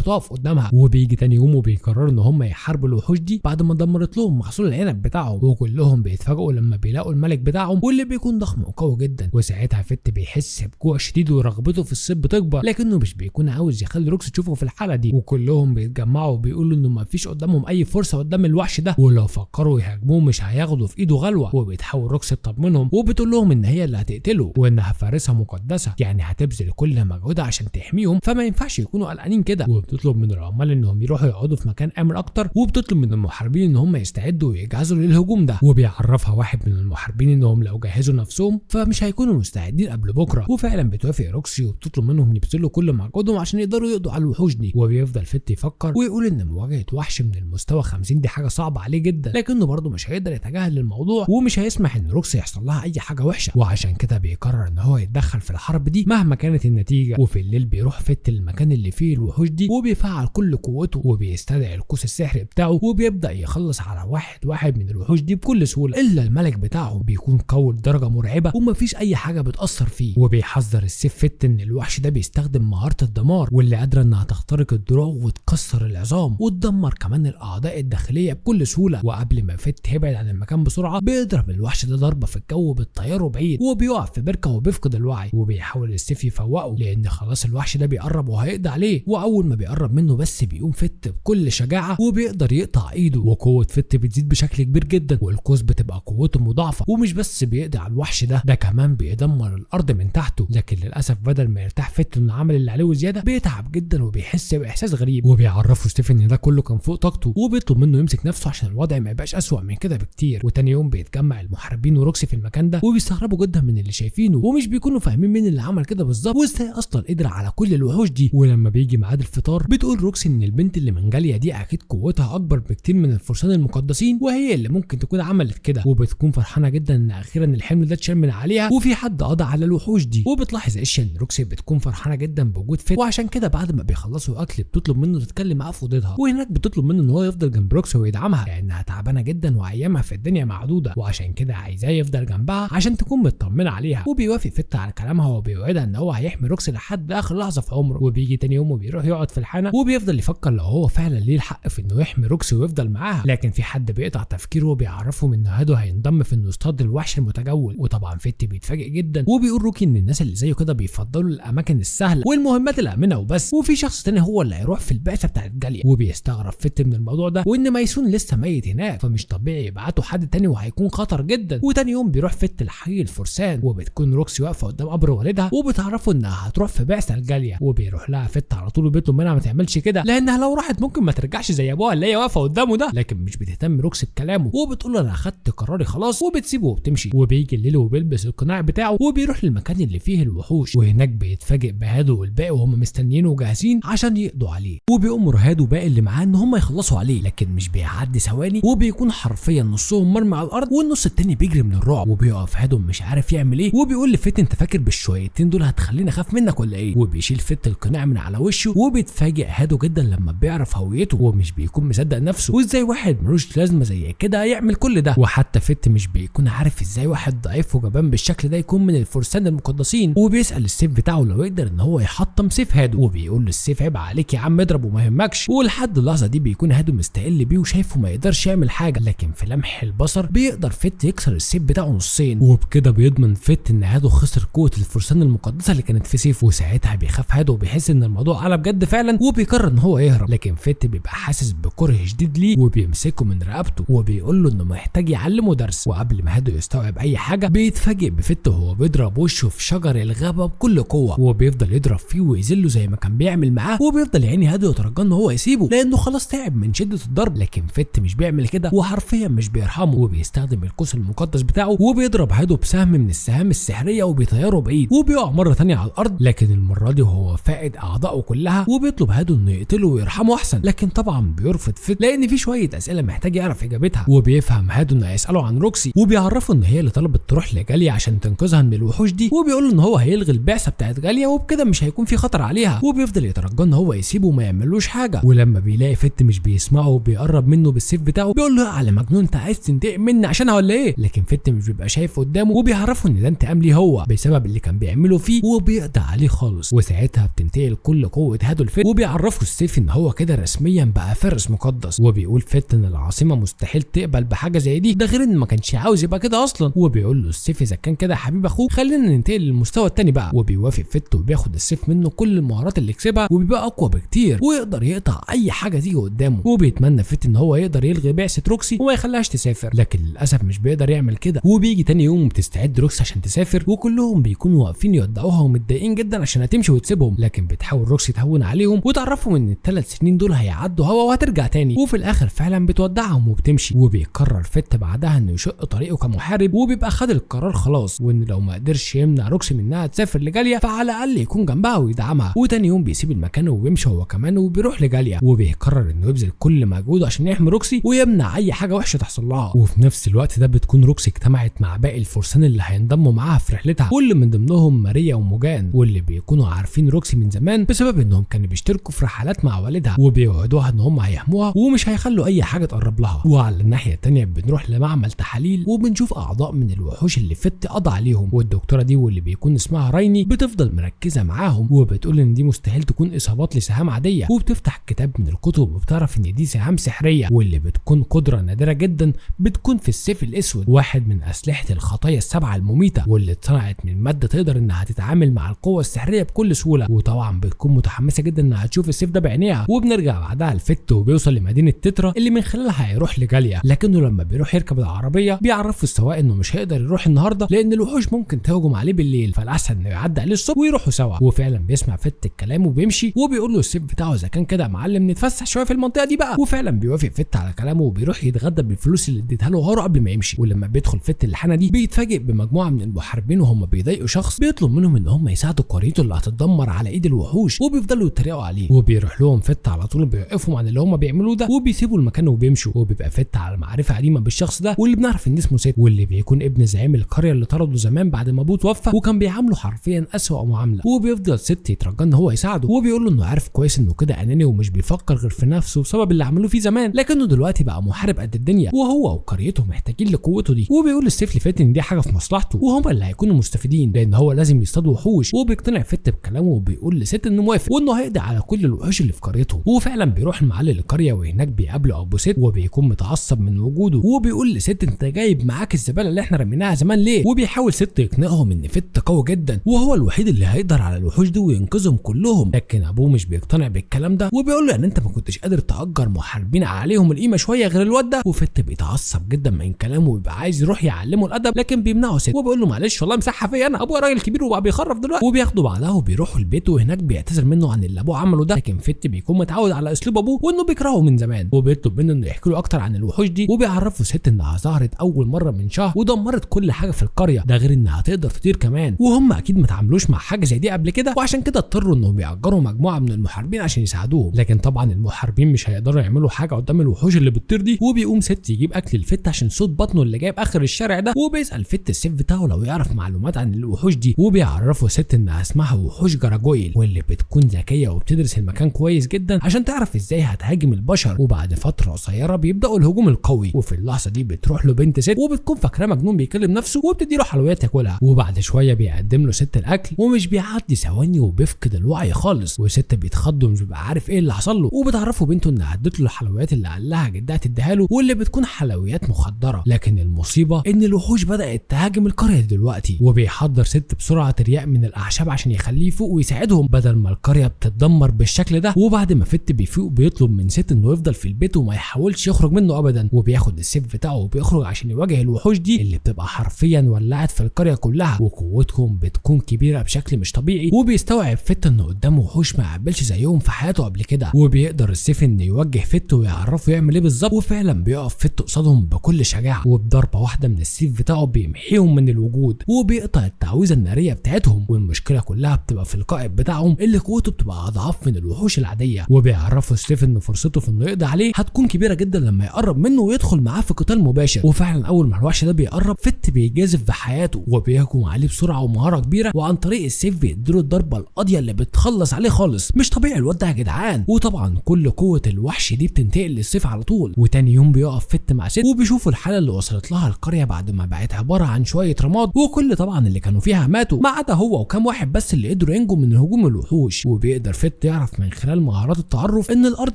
تقف قدامها. وبيجي تاني يوم وبيقرروا ان هم يحاربوا الوحوش دي بعد ما دمرت لهم محصول العنب بتاعهم، وكلهم بيتفاجئوا لما بيلاقوا الملك بتاعهم واللي بيكون ضخم وقوي جدا. وساعتها فت بيحس بجوع شديد ورغبته في الصيد بتكبر، لكنه مش بيكون عاوز يخلي روكس تشوفه في الحالة دي. وكلهم بيتجمعوا وبيقولوا انه مفيش قدامهم اي فرصة قدام الوحش ده، ولو فكروا يهاجموه مش هياخدوا في ايده غلوه. وبتحاول روكس تطمنهم وبتقول لهم ان هي اللي هتقتله وانها فارسه مقدسة، يعني هتبذل كل مجهودها عشان تحميهم، فما ينفعش يكونوا قلقانين كده. وبتطلب من العمال انهم يروحوا يقعدوا في مكان امن اكتر، وبتطلب من المحاربين ان هم يستعدوا ويجهزوا للهجوم ده. وبيعرفها واحد من المحاربين انهم لو جهزوا نفسهم فمش هيكونوا مستعدين قبل بكره، وفعلا بتوافق روكسي وبتطلب منهم يبذلوا كل مجهودهم عشان يقدروا يقضوا على الوحوش دي. وبيفضل فت يفكر ويقول ان مواجهة وحش من المستوى 50 دي حاجة صعبة عليه جدا، لكنه برضه مش هيقدر يتجاهل الموضوع ومش هيسمح ان روكسي يحصل لها اي حاجة وحشة، وعشان كده بيقرر ان هو يتدخل في الحرب دي مهما كانت النتيجة. وفي الليل بيروح فت المكان اللي فيه الوحوش دي وبيفعل كل قوته وبيستدعي القوس السحري بتاعه وبيبدا يخلص على واحد واحد من الوحوش دي بكل سهولة، الا الملك بتاعه بيكون قوي لدرجة مرعبة ومفيش اي حاجة بتاثر فيه. وبيحذر السيف فت ان الوحش ده بيستخدم مهارة الدمار واللي قادرة انها تخترق الدروع وتكسر العظام وتدمر كمان الاعضاء الداخلية بكل سهولة. وقبل ما فت يبعد عن المكان بسرعة بيضرب الوحش ده ضربه في الجو بتطيره بعيد وبيقع في بركة وبيفقد الوعي. وبيحاول السيف يفوقه لان خلاص الوحش ده بيقرب وهيقضي عليه، واول ما بيقرب منه بس بيقوم فت بكل شجاعة وبيقدر يقطع ايده، وقوه فت بتزيد بشكل كبير جدا والقوس بتبقى قوته مضاعفه، ومش بس بيقضي على الوحش ده، ده كمان بيدمر الارض من تحته. لكن للاسف بدل ما يرتاح فت انه عمل اللي عليه وزيادة بيتعب جدا وبيحس باحساس غريب. وبيعرفه ستيف ان ده كله كان فوق طاقته وبيطلب منه يمسك نفسه عشان الوضع ما يبقاش اسوأ من كده بكتير. وتاني يوم بيتجمع المحاربين وروكسي في المكان ده وبيستغربوا جدا من اللي شايفينه ومش بيكونوا فاهمين مين اللي عمل كده بالظبط وازاي اصلا قدر على كل الوحوش دي. ولما بيجي ميعاد الفطار بتقول روكسي ان البنت اللي من جاليا دي اكيد قوتها اكبر بكتير من الفرسان المقدسين وهي اللي ممكن تكون عملت كده، وبتكون فرحانة جدا ان اخيرا الحمل ده اتشال من عليها وفي حد قضى على الوحوش دي. وبتلاحظ ايش ان روكسي بتكون فرحانة جدا بوجود فت، وعشان كده بعد ما بيخلصوا اكل بتطلب منه تتكلم معاه في اوضتها، وهناك بتطلب منه ان هو يفضل جنب روكسي ويدعمها لانها تعبانة جدا وايامها في الدنيا معدودة، وعشان كده عايزاه يفضل جنبها عشان تكون مطمنه عليها. وبيوافق فت على كلامها وبيوعدها ان هو هيحمي روكسي لحد اخر لحظة في عمره. وبيجي تاني يوم وبيروح يقعد في الحانه وبيفضل يفكر لو هو فعلا ليه الحق في انه يحمي روكسي ويفضل معاها، لكن في حد بيقطع تفكيره وبيعرفهم ان هادو هينضم في انه يصطاد الوحش المتجول. وطبعا فت بيتفاجئ جدا وبيقول روكي ان الناس اللي زيه كده بيفضلوا الاماكن السهلة والمهمات الامنة وبس، وفي شخص تاني هو اللي هيروح في البعثة بتاعت جاليا. وبيستغرب فت من الموضوع ده وان ميسون لسه ميت هناك فمش طبيعي يبعتوا حد تاني وهيكون خطر جدا. وتاني يوم بيروح فت لحي الفرسان وبتكون روكسي واقفة قدام قبر والدها وبتعرفوا انها هتروح في بعثه لجاليا، وبيروح لها فت على طول وبيطلب منها ما تعملش كده لانها لو راحت ممكن ما ترجعش زي ابوها اللي هي واقفة قدامه ده، لكن مش بتهتم روكسي بكلامه وبتقول له انا اخدت قراري خلاص، وبتسيبه وبتمشي. وبيجي الليل وبيلبس القناع بتاعه وبيروح للمكان اللي فيه الوحوش، وهناك بيتفاجئ بهادو والباقي وهم مستنيينه وجاهزين عشان يقضوا عليه. وبيأمر هادو باقي اللي معاه ان هم يخلصوا عليه، لكن مش بيعدي ثواني وبيكون حرفيا نصهم مرمي على الارض والنص التاني بيجري من الرعب. وبيقف هادو مش عارف يعمل ايه وبيقول لفت انت فاكر بالشويتين دول هتخليني اخاف منك ولا ايه؟ وبيشيل فت القناع من على وشه وبيتفاجئ هادو جدا لما بيعرف هويته ومش بيكون مصدق نفسه وازاي واحد ملوش لازمه زي كده يعمل كل ده. وحتى فت مش بيكون عارف ازاي واحد ضعيف وجبان بالشكل ده يكون من الفرسان المقدسين، وبيسال السيف بتاعه لو يقدر ان هو يحطم سيف هادو، وبيقول للسيف عيب عليك يا عم اضرب وما يهمكش. ولحد اللحظة دي بيكون هادو مستقل بيه وشايفه ما يقدرش يعمل حاجة، لكن في لمح البصر بيقدر فت يكسر السيف بتاعه نصين، وبكده بيضمن فت ان هادو خسر قوة الفرسان المقدسة اللي كانت في سيفه. وساعتها بيخاف هادو وبيحس ان الموضوع قلب جد فعلا وبيقرر ان هو يهرب، لكن فت بيبقى حاسس بكره شديد ليه وبيمسكه من رقبته وبيقول له انه محتاج يعلمه درس. وقبل ما هادو يستوعب اي حاجة بيتفاجئ بفت وهو بيضرب وشه في شجر الغابة بكل قوة، وبيفضل يضرب فيه ويذله زي ما كان بيعمل معاه، وبيفضل يعني هادو يترجى ان هو يسيبه لانه خلاص تعب من شده الضرب، لكن فت مش بيعمل كده وحرفيا مش بيرحمه، وبيستخدم القوس المقدس بتاعه وبيضرب هادو بسهم من السهام السحريه وبيطيره بعيد، وبيقع مرة ثانية على الارض، لكن المرة دي وهو فاقد اعضائه كلها، وبيطلب هادو انه يقتله ويرحمه احسن، لكن طبعا بيرفض فت لان في شوية اسئلة محتاج يعرف اجابتها. وبيفهم هادو انه هيساله عن روكسي، وبيعرفه ان هي اللي طلبت تروح لجاليا عشان تنقذها من الوحوش دي، وبيقول له ان هو هيلغي البعثة بتاعت جاليا وبكده مش هيكون في خطر عليها، وبيفضل يترجى ان هو يسيبه وما يعملوش حاجة. ولما بيلاقي فت مش بيسمعه وبيقرب منه بالسيف بتاعه بيقول له على مجنون انت عايز تنتقم مني عشانها ولا ايه، لكن فت مش بيبقى شايف قدامه وبيعرفه ان ده انتقام ليه هو بسبب اللي كان بيعمله فيه، وبيقضي عليه خالص. وساعتها بتنتقل كل قوة هادو لفت، وبيعرفه السيف ان هو كده رسميا بقى فارس مقدس، وبيقول فت ان العاصمة مستحيل تقبل بحاجة زي دي، ده غير ان ما كانش عاوز يبقى كده اصلا. وبيقول له السيف اذا كان كده يا حبيب اخوه خلينا ننتقل للمستوى الثاني بقى، وبيوافق فت وبياخد السيف منه كل المهارات اللي كسبها وبيبقى اقوى بكتير ويقدر يقطع اي حاجة تيجي قدامه. وبيتمنى فت ان هو يقدر يلغي بعثه روكسي وما يخليهاش تسافر، لكن للاسف مش بيقدر يعمل كده. وبيجي تاني يوم بتستعد روكسي عشان تسافر، وكلهم بيكونوا واقفين يودعوها ومتضايقين جدا عشان هتمشي وتسيبهم، لكن بتحاول روكسي تهون عليهم وتعرفهم ان ال3 سنين دول هيعدوا هوا وهترجع تاني، وفي الاخر فعلا بتودعهم وبتمشي. وبيقرر فت بعدها انه يشق طريقه كمحارب، وبيبقى خد القرار خلاص، وان لو ما قدرش يمنع روكسي من انها تسافر لجاليا فعلى الاقل يكون جنبها ويدعمها. وتاني يوم بيسيب المكان وبيمشي هو كمان وبيروح لجاليا، وبيقرر انه يبذل كل مجهوده عشان يحمي روكسي ويمنع اي حاجة وحشة تحصل لها. وفي نفس الوقت ده بتكون روكسي اجتمعت مع باقي الفرسان اللي هينضموا معاها في رحلتها، واللي من ضمنهم ماريا وموجان، واللي بيكونوا عارفين روكسي من زمان بسبب انهم كانوا بيشتركوا في رحلات مع والدها، وبيوعدوها ان هم هيحموها ومش هيخلوا اي حاجة تقرب لها. وعلى الناحية الثانية بنروح لمعمل تحاليل وبنشوف اعضاء من الوحوش اللي فت قضى عليهم، والدكتورة دي واللي بيكون اسمها رايني بتفضل مركزه معاهم وبتقول ان دي مستحيل تكون اصابات لسهام عادية، وبتفتح كتاب من الكتب وبتعرف ان دي سهام سحريه واللي بتكون قدره نادرة جدا بتكون في السيف الاسود، واحد من اسلحة الخطايا السبعة المميته، واللي اتصنعت من مادة تقدر انها تتعامل مع القوة السحريه بكل سهولة. وطبعا بتكون متحمسة جدا انها تشوف السيف ده بعينيها. وبنرجع بعدها لفت وبيوصل لمدينة تترا اللي من خلالها هيروح لجاليا، لكنه لما بيروح يركب العربية بيعرفه السواق انه مش هيقدر يروح النهارده لان الوحوش ممكن تهجم عليه بالليل، فالاحسن انه يعدي عليه الصبح ويروحوا سوا. وفعلا بيسمع فت الكلام وبيمشي، وبيقول له السيف بتاعه اذا كان كده يا معلم نتفسح شوية في المنطقة دي بقى. وفعلا بيوافق فت على كلامه وبيروح يتغدى بالفلوس اللي اديتها له هارو قبل ما يمشي. ولما بيدخل فت الحانه دي بيتفاجئ بمجموعه من المحاربين وهم بيضايقوا شخص بيطلب منهم ان هم يساعدوا قريته اللي هتتدمر على ايد الوحوش، وبيفضلوا يتريقوا عليه. وبيروح لهم فت على طول بيوقفهم عن اللي هم بيعملوه ده وبيسيبوا المكان وبيمشوا. وبيبقى فت على معرفة قديمة بالشخص ده واللي بنعرف ان اسمه ست، واللي بيكون ابن زعيم القرية اللي طرده زمان بعد ما ابوه توفى وكان بيعامله حرفيا اسوأ معاملة. وبيفضل ست يترجى ان هو يساعده وبيقول له انه عارف كويس انه كده اناني ومش بيفكر غير في نفسه بسبب اللي عملوه فيه زمان، لكنه دلوقتي بقى محارب قد الدنيا وهو وقريته محتاجين لقوته دي. وبيقول للسيف لفت ان دي حاجة في مصلحته وهم اللي هيكونوا مستفيدين لان هو لازم يصطاد وحوش. وبيقتنع فت بكلامه وبيقول لست انه موافق وانه هيقضي على كل الوحوش اللي في قريته. وفعلا بيروح المعلم للقريه وهناك بيقابله ابو ست وبيكون متعصب من وجوده، وبيقول لست انت جايب معاك الزبالة اللي احنا رميناها زمان ليه؟ وبيحاول ست يقنعهم ان فت قوي جدا وهو الوحيد اللي هيقدر على الوحوش دي وينقذهم كلهم، لكن ابوه مش بيقتنع بالكلام ده وبيقول له ان انت ما كنتش قادر تأجر محاربين عليهم القيمة شوية غير الواد ده. وفت بيتعصب جدا من كلامه وبيبقى عايز يروح يعلمه الادب، لكن بيمنعه ست وبيقول له معلش والله مسحها فيا انا، ابويا راجل كبير وبقى بيخرف دلوقتي. وبياخده بعدها وبيروحوا البيت وهناك بيعتذر منه عن اللي ابوه عمله ده، لكن فت بيكون متعود على اسلوب ابوه وانه بيكرهه من زمان، وبيطلب منه انه يحكي له اكتر عن الوحوش دي. وبيعرفه ست انها ظهرت اول مرة من شهر ودمرت كل حاجة في القرية، ده غير انها تقدر تطير كمان، وهم اكيد ما تعاملوش مع حاجة زي دي قبل كده، وعشان كده اضطروا انهم يأجروا مجموعة من المحاربين عشان يساعدوهم. لكن طبعا المحاربين مش هيقدروا يعملوا حاجة قدام الوحوش اللي بتطير دي. وبيقوم ست يجيب اكل الفت عشان صوت بطنه اللي جايب اخر الشارع ده، وبيسأل فت السيف بتاعه لو يعرف معلومات عن الوحوش دي، وبيعرفه ست انها اسمها وحوش جراجويل واللي بتكون ذكية وبتدرس المكان كويس جدا عشان تعرف ازاي هتهاجم البشر. وبعد فترة قصيرة بيبداوا الهجوم القوي، وفي اللحظة دي بتروح له بنت ست وبتكون فاكراه مجنون بيكلم نفسه وبتدي له حلويات ياكلها. وبعد شوية بيقدم له ست الاكل ومش بيعدي ثواني وبيفقد الوعي خالص، وست بيتخض ومش بيبقى عارف ايه اللي حصل له. وبتعرفه بنته انها ادت له الحلويات اللي قال لها جدها تديها له واللي بتكون حلويات مخدره، لكن المصيبة ان الوحوش بدات تهاجم القرية دلوقتي. وبيحضر ست ست بسرعة ترياق من الاعشاب عشان يخليه يفوق ويساعدهم بدل ما القرية بتتدمر بالشكل ده. وبعد ما فت بيفوق بيطلب من ست انه يفضل في البيت وما يحاولش يخرج منه ابدا، وبياخد السيف بتاعه وبيخرج عشان يواجه الوحوش دي اللي بتبقى حرفيا ولعت في القرية كلها، وقوتهم بتكون كبيرة بشكل مش طبيعي. وبيستوعب فت انه قدامه وحوش ما قابلش زيهم في حياته قبل كده، وبيقدر السيف انه يوجه فت ويعرفه يعمل ايه بالظبط. وفعلا بيقف فت قصادهم بكل شجاعة، وبضربه واحدة من السيف بتاعه بيمحيهم من الوجود وبيقطع التعويذه النارية بتاعتهم. والمشكلة كلها بتبقى في القائد بتاعهم اللي قوته بتبقى اضعاف من الوحوش العادية، وبيعرفوا السيف ان فرصته في انه يقضي عليه هتكون كبيرة جدا لما يقرب منه ويدخل معاه في قتال مباشر. وفعلا اول ما الوحش ده بيقرب فت بيجازف بحياته وبيهجم عليه بسرعة ومهارة كبيرة، وعن طريق السيف بيديله الضربة القاضية اللي بتخلص عليه خالص. مش طبيعي الواد ده يا جدعان. وطبعا كل قوة الوحش دي بتنتقل للسيف على طول. وتاني يوم بيقف فت مع ست وبيشوفوا الحالة اللي وصلت لها القرية بعد ما بقت عبارة عن شوية رماد، وكل طبعا اللي كانوا فيها ماتوا ما عدا هو وكام واحد بس اللي قدروا ينجوا من هجوم الوحوش. وبيقدر فت يعرف من خلال مهارات التعرف ان الارض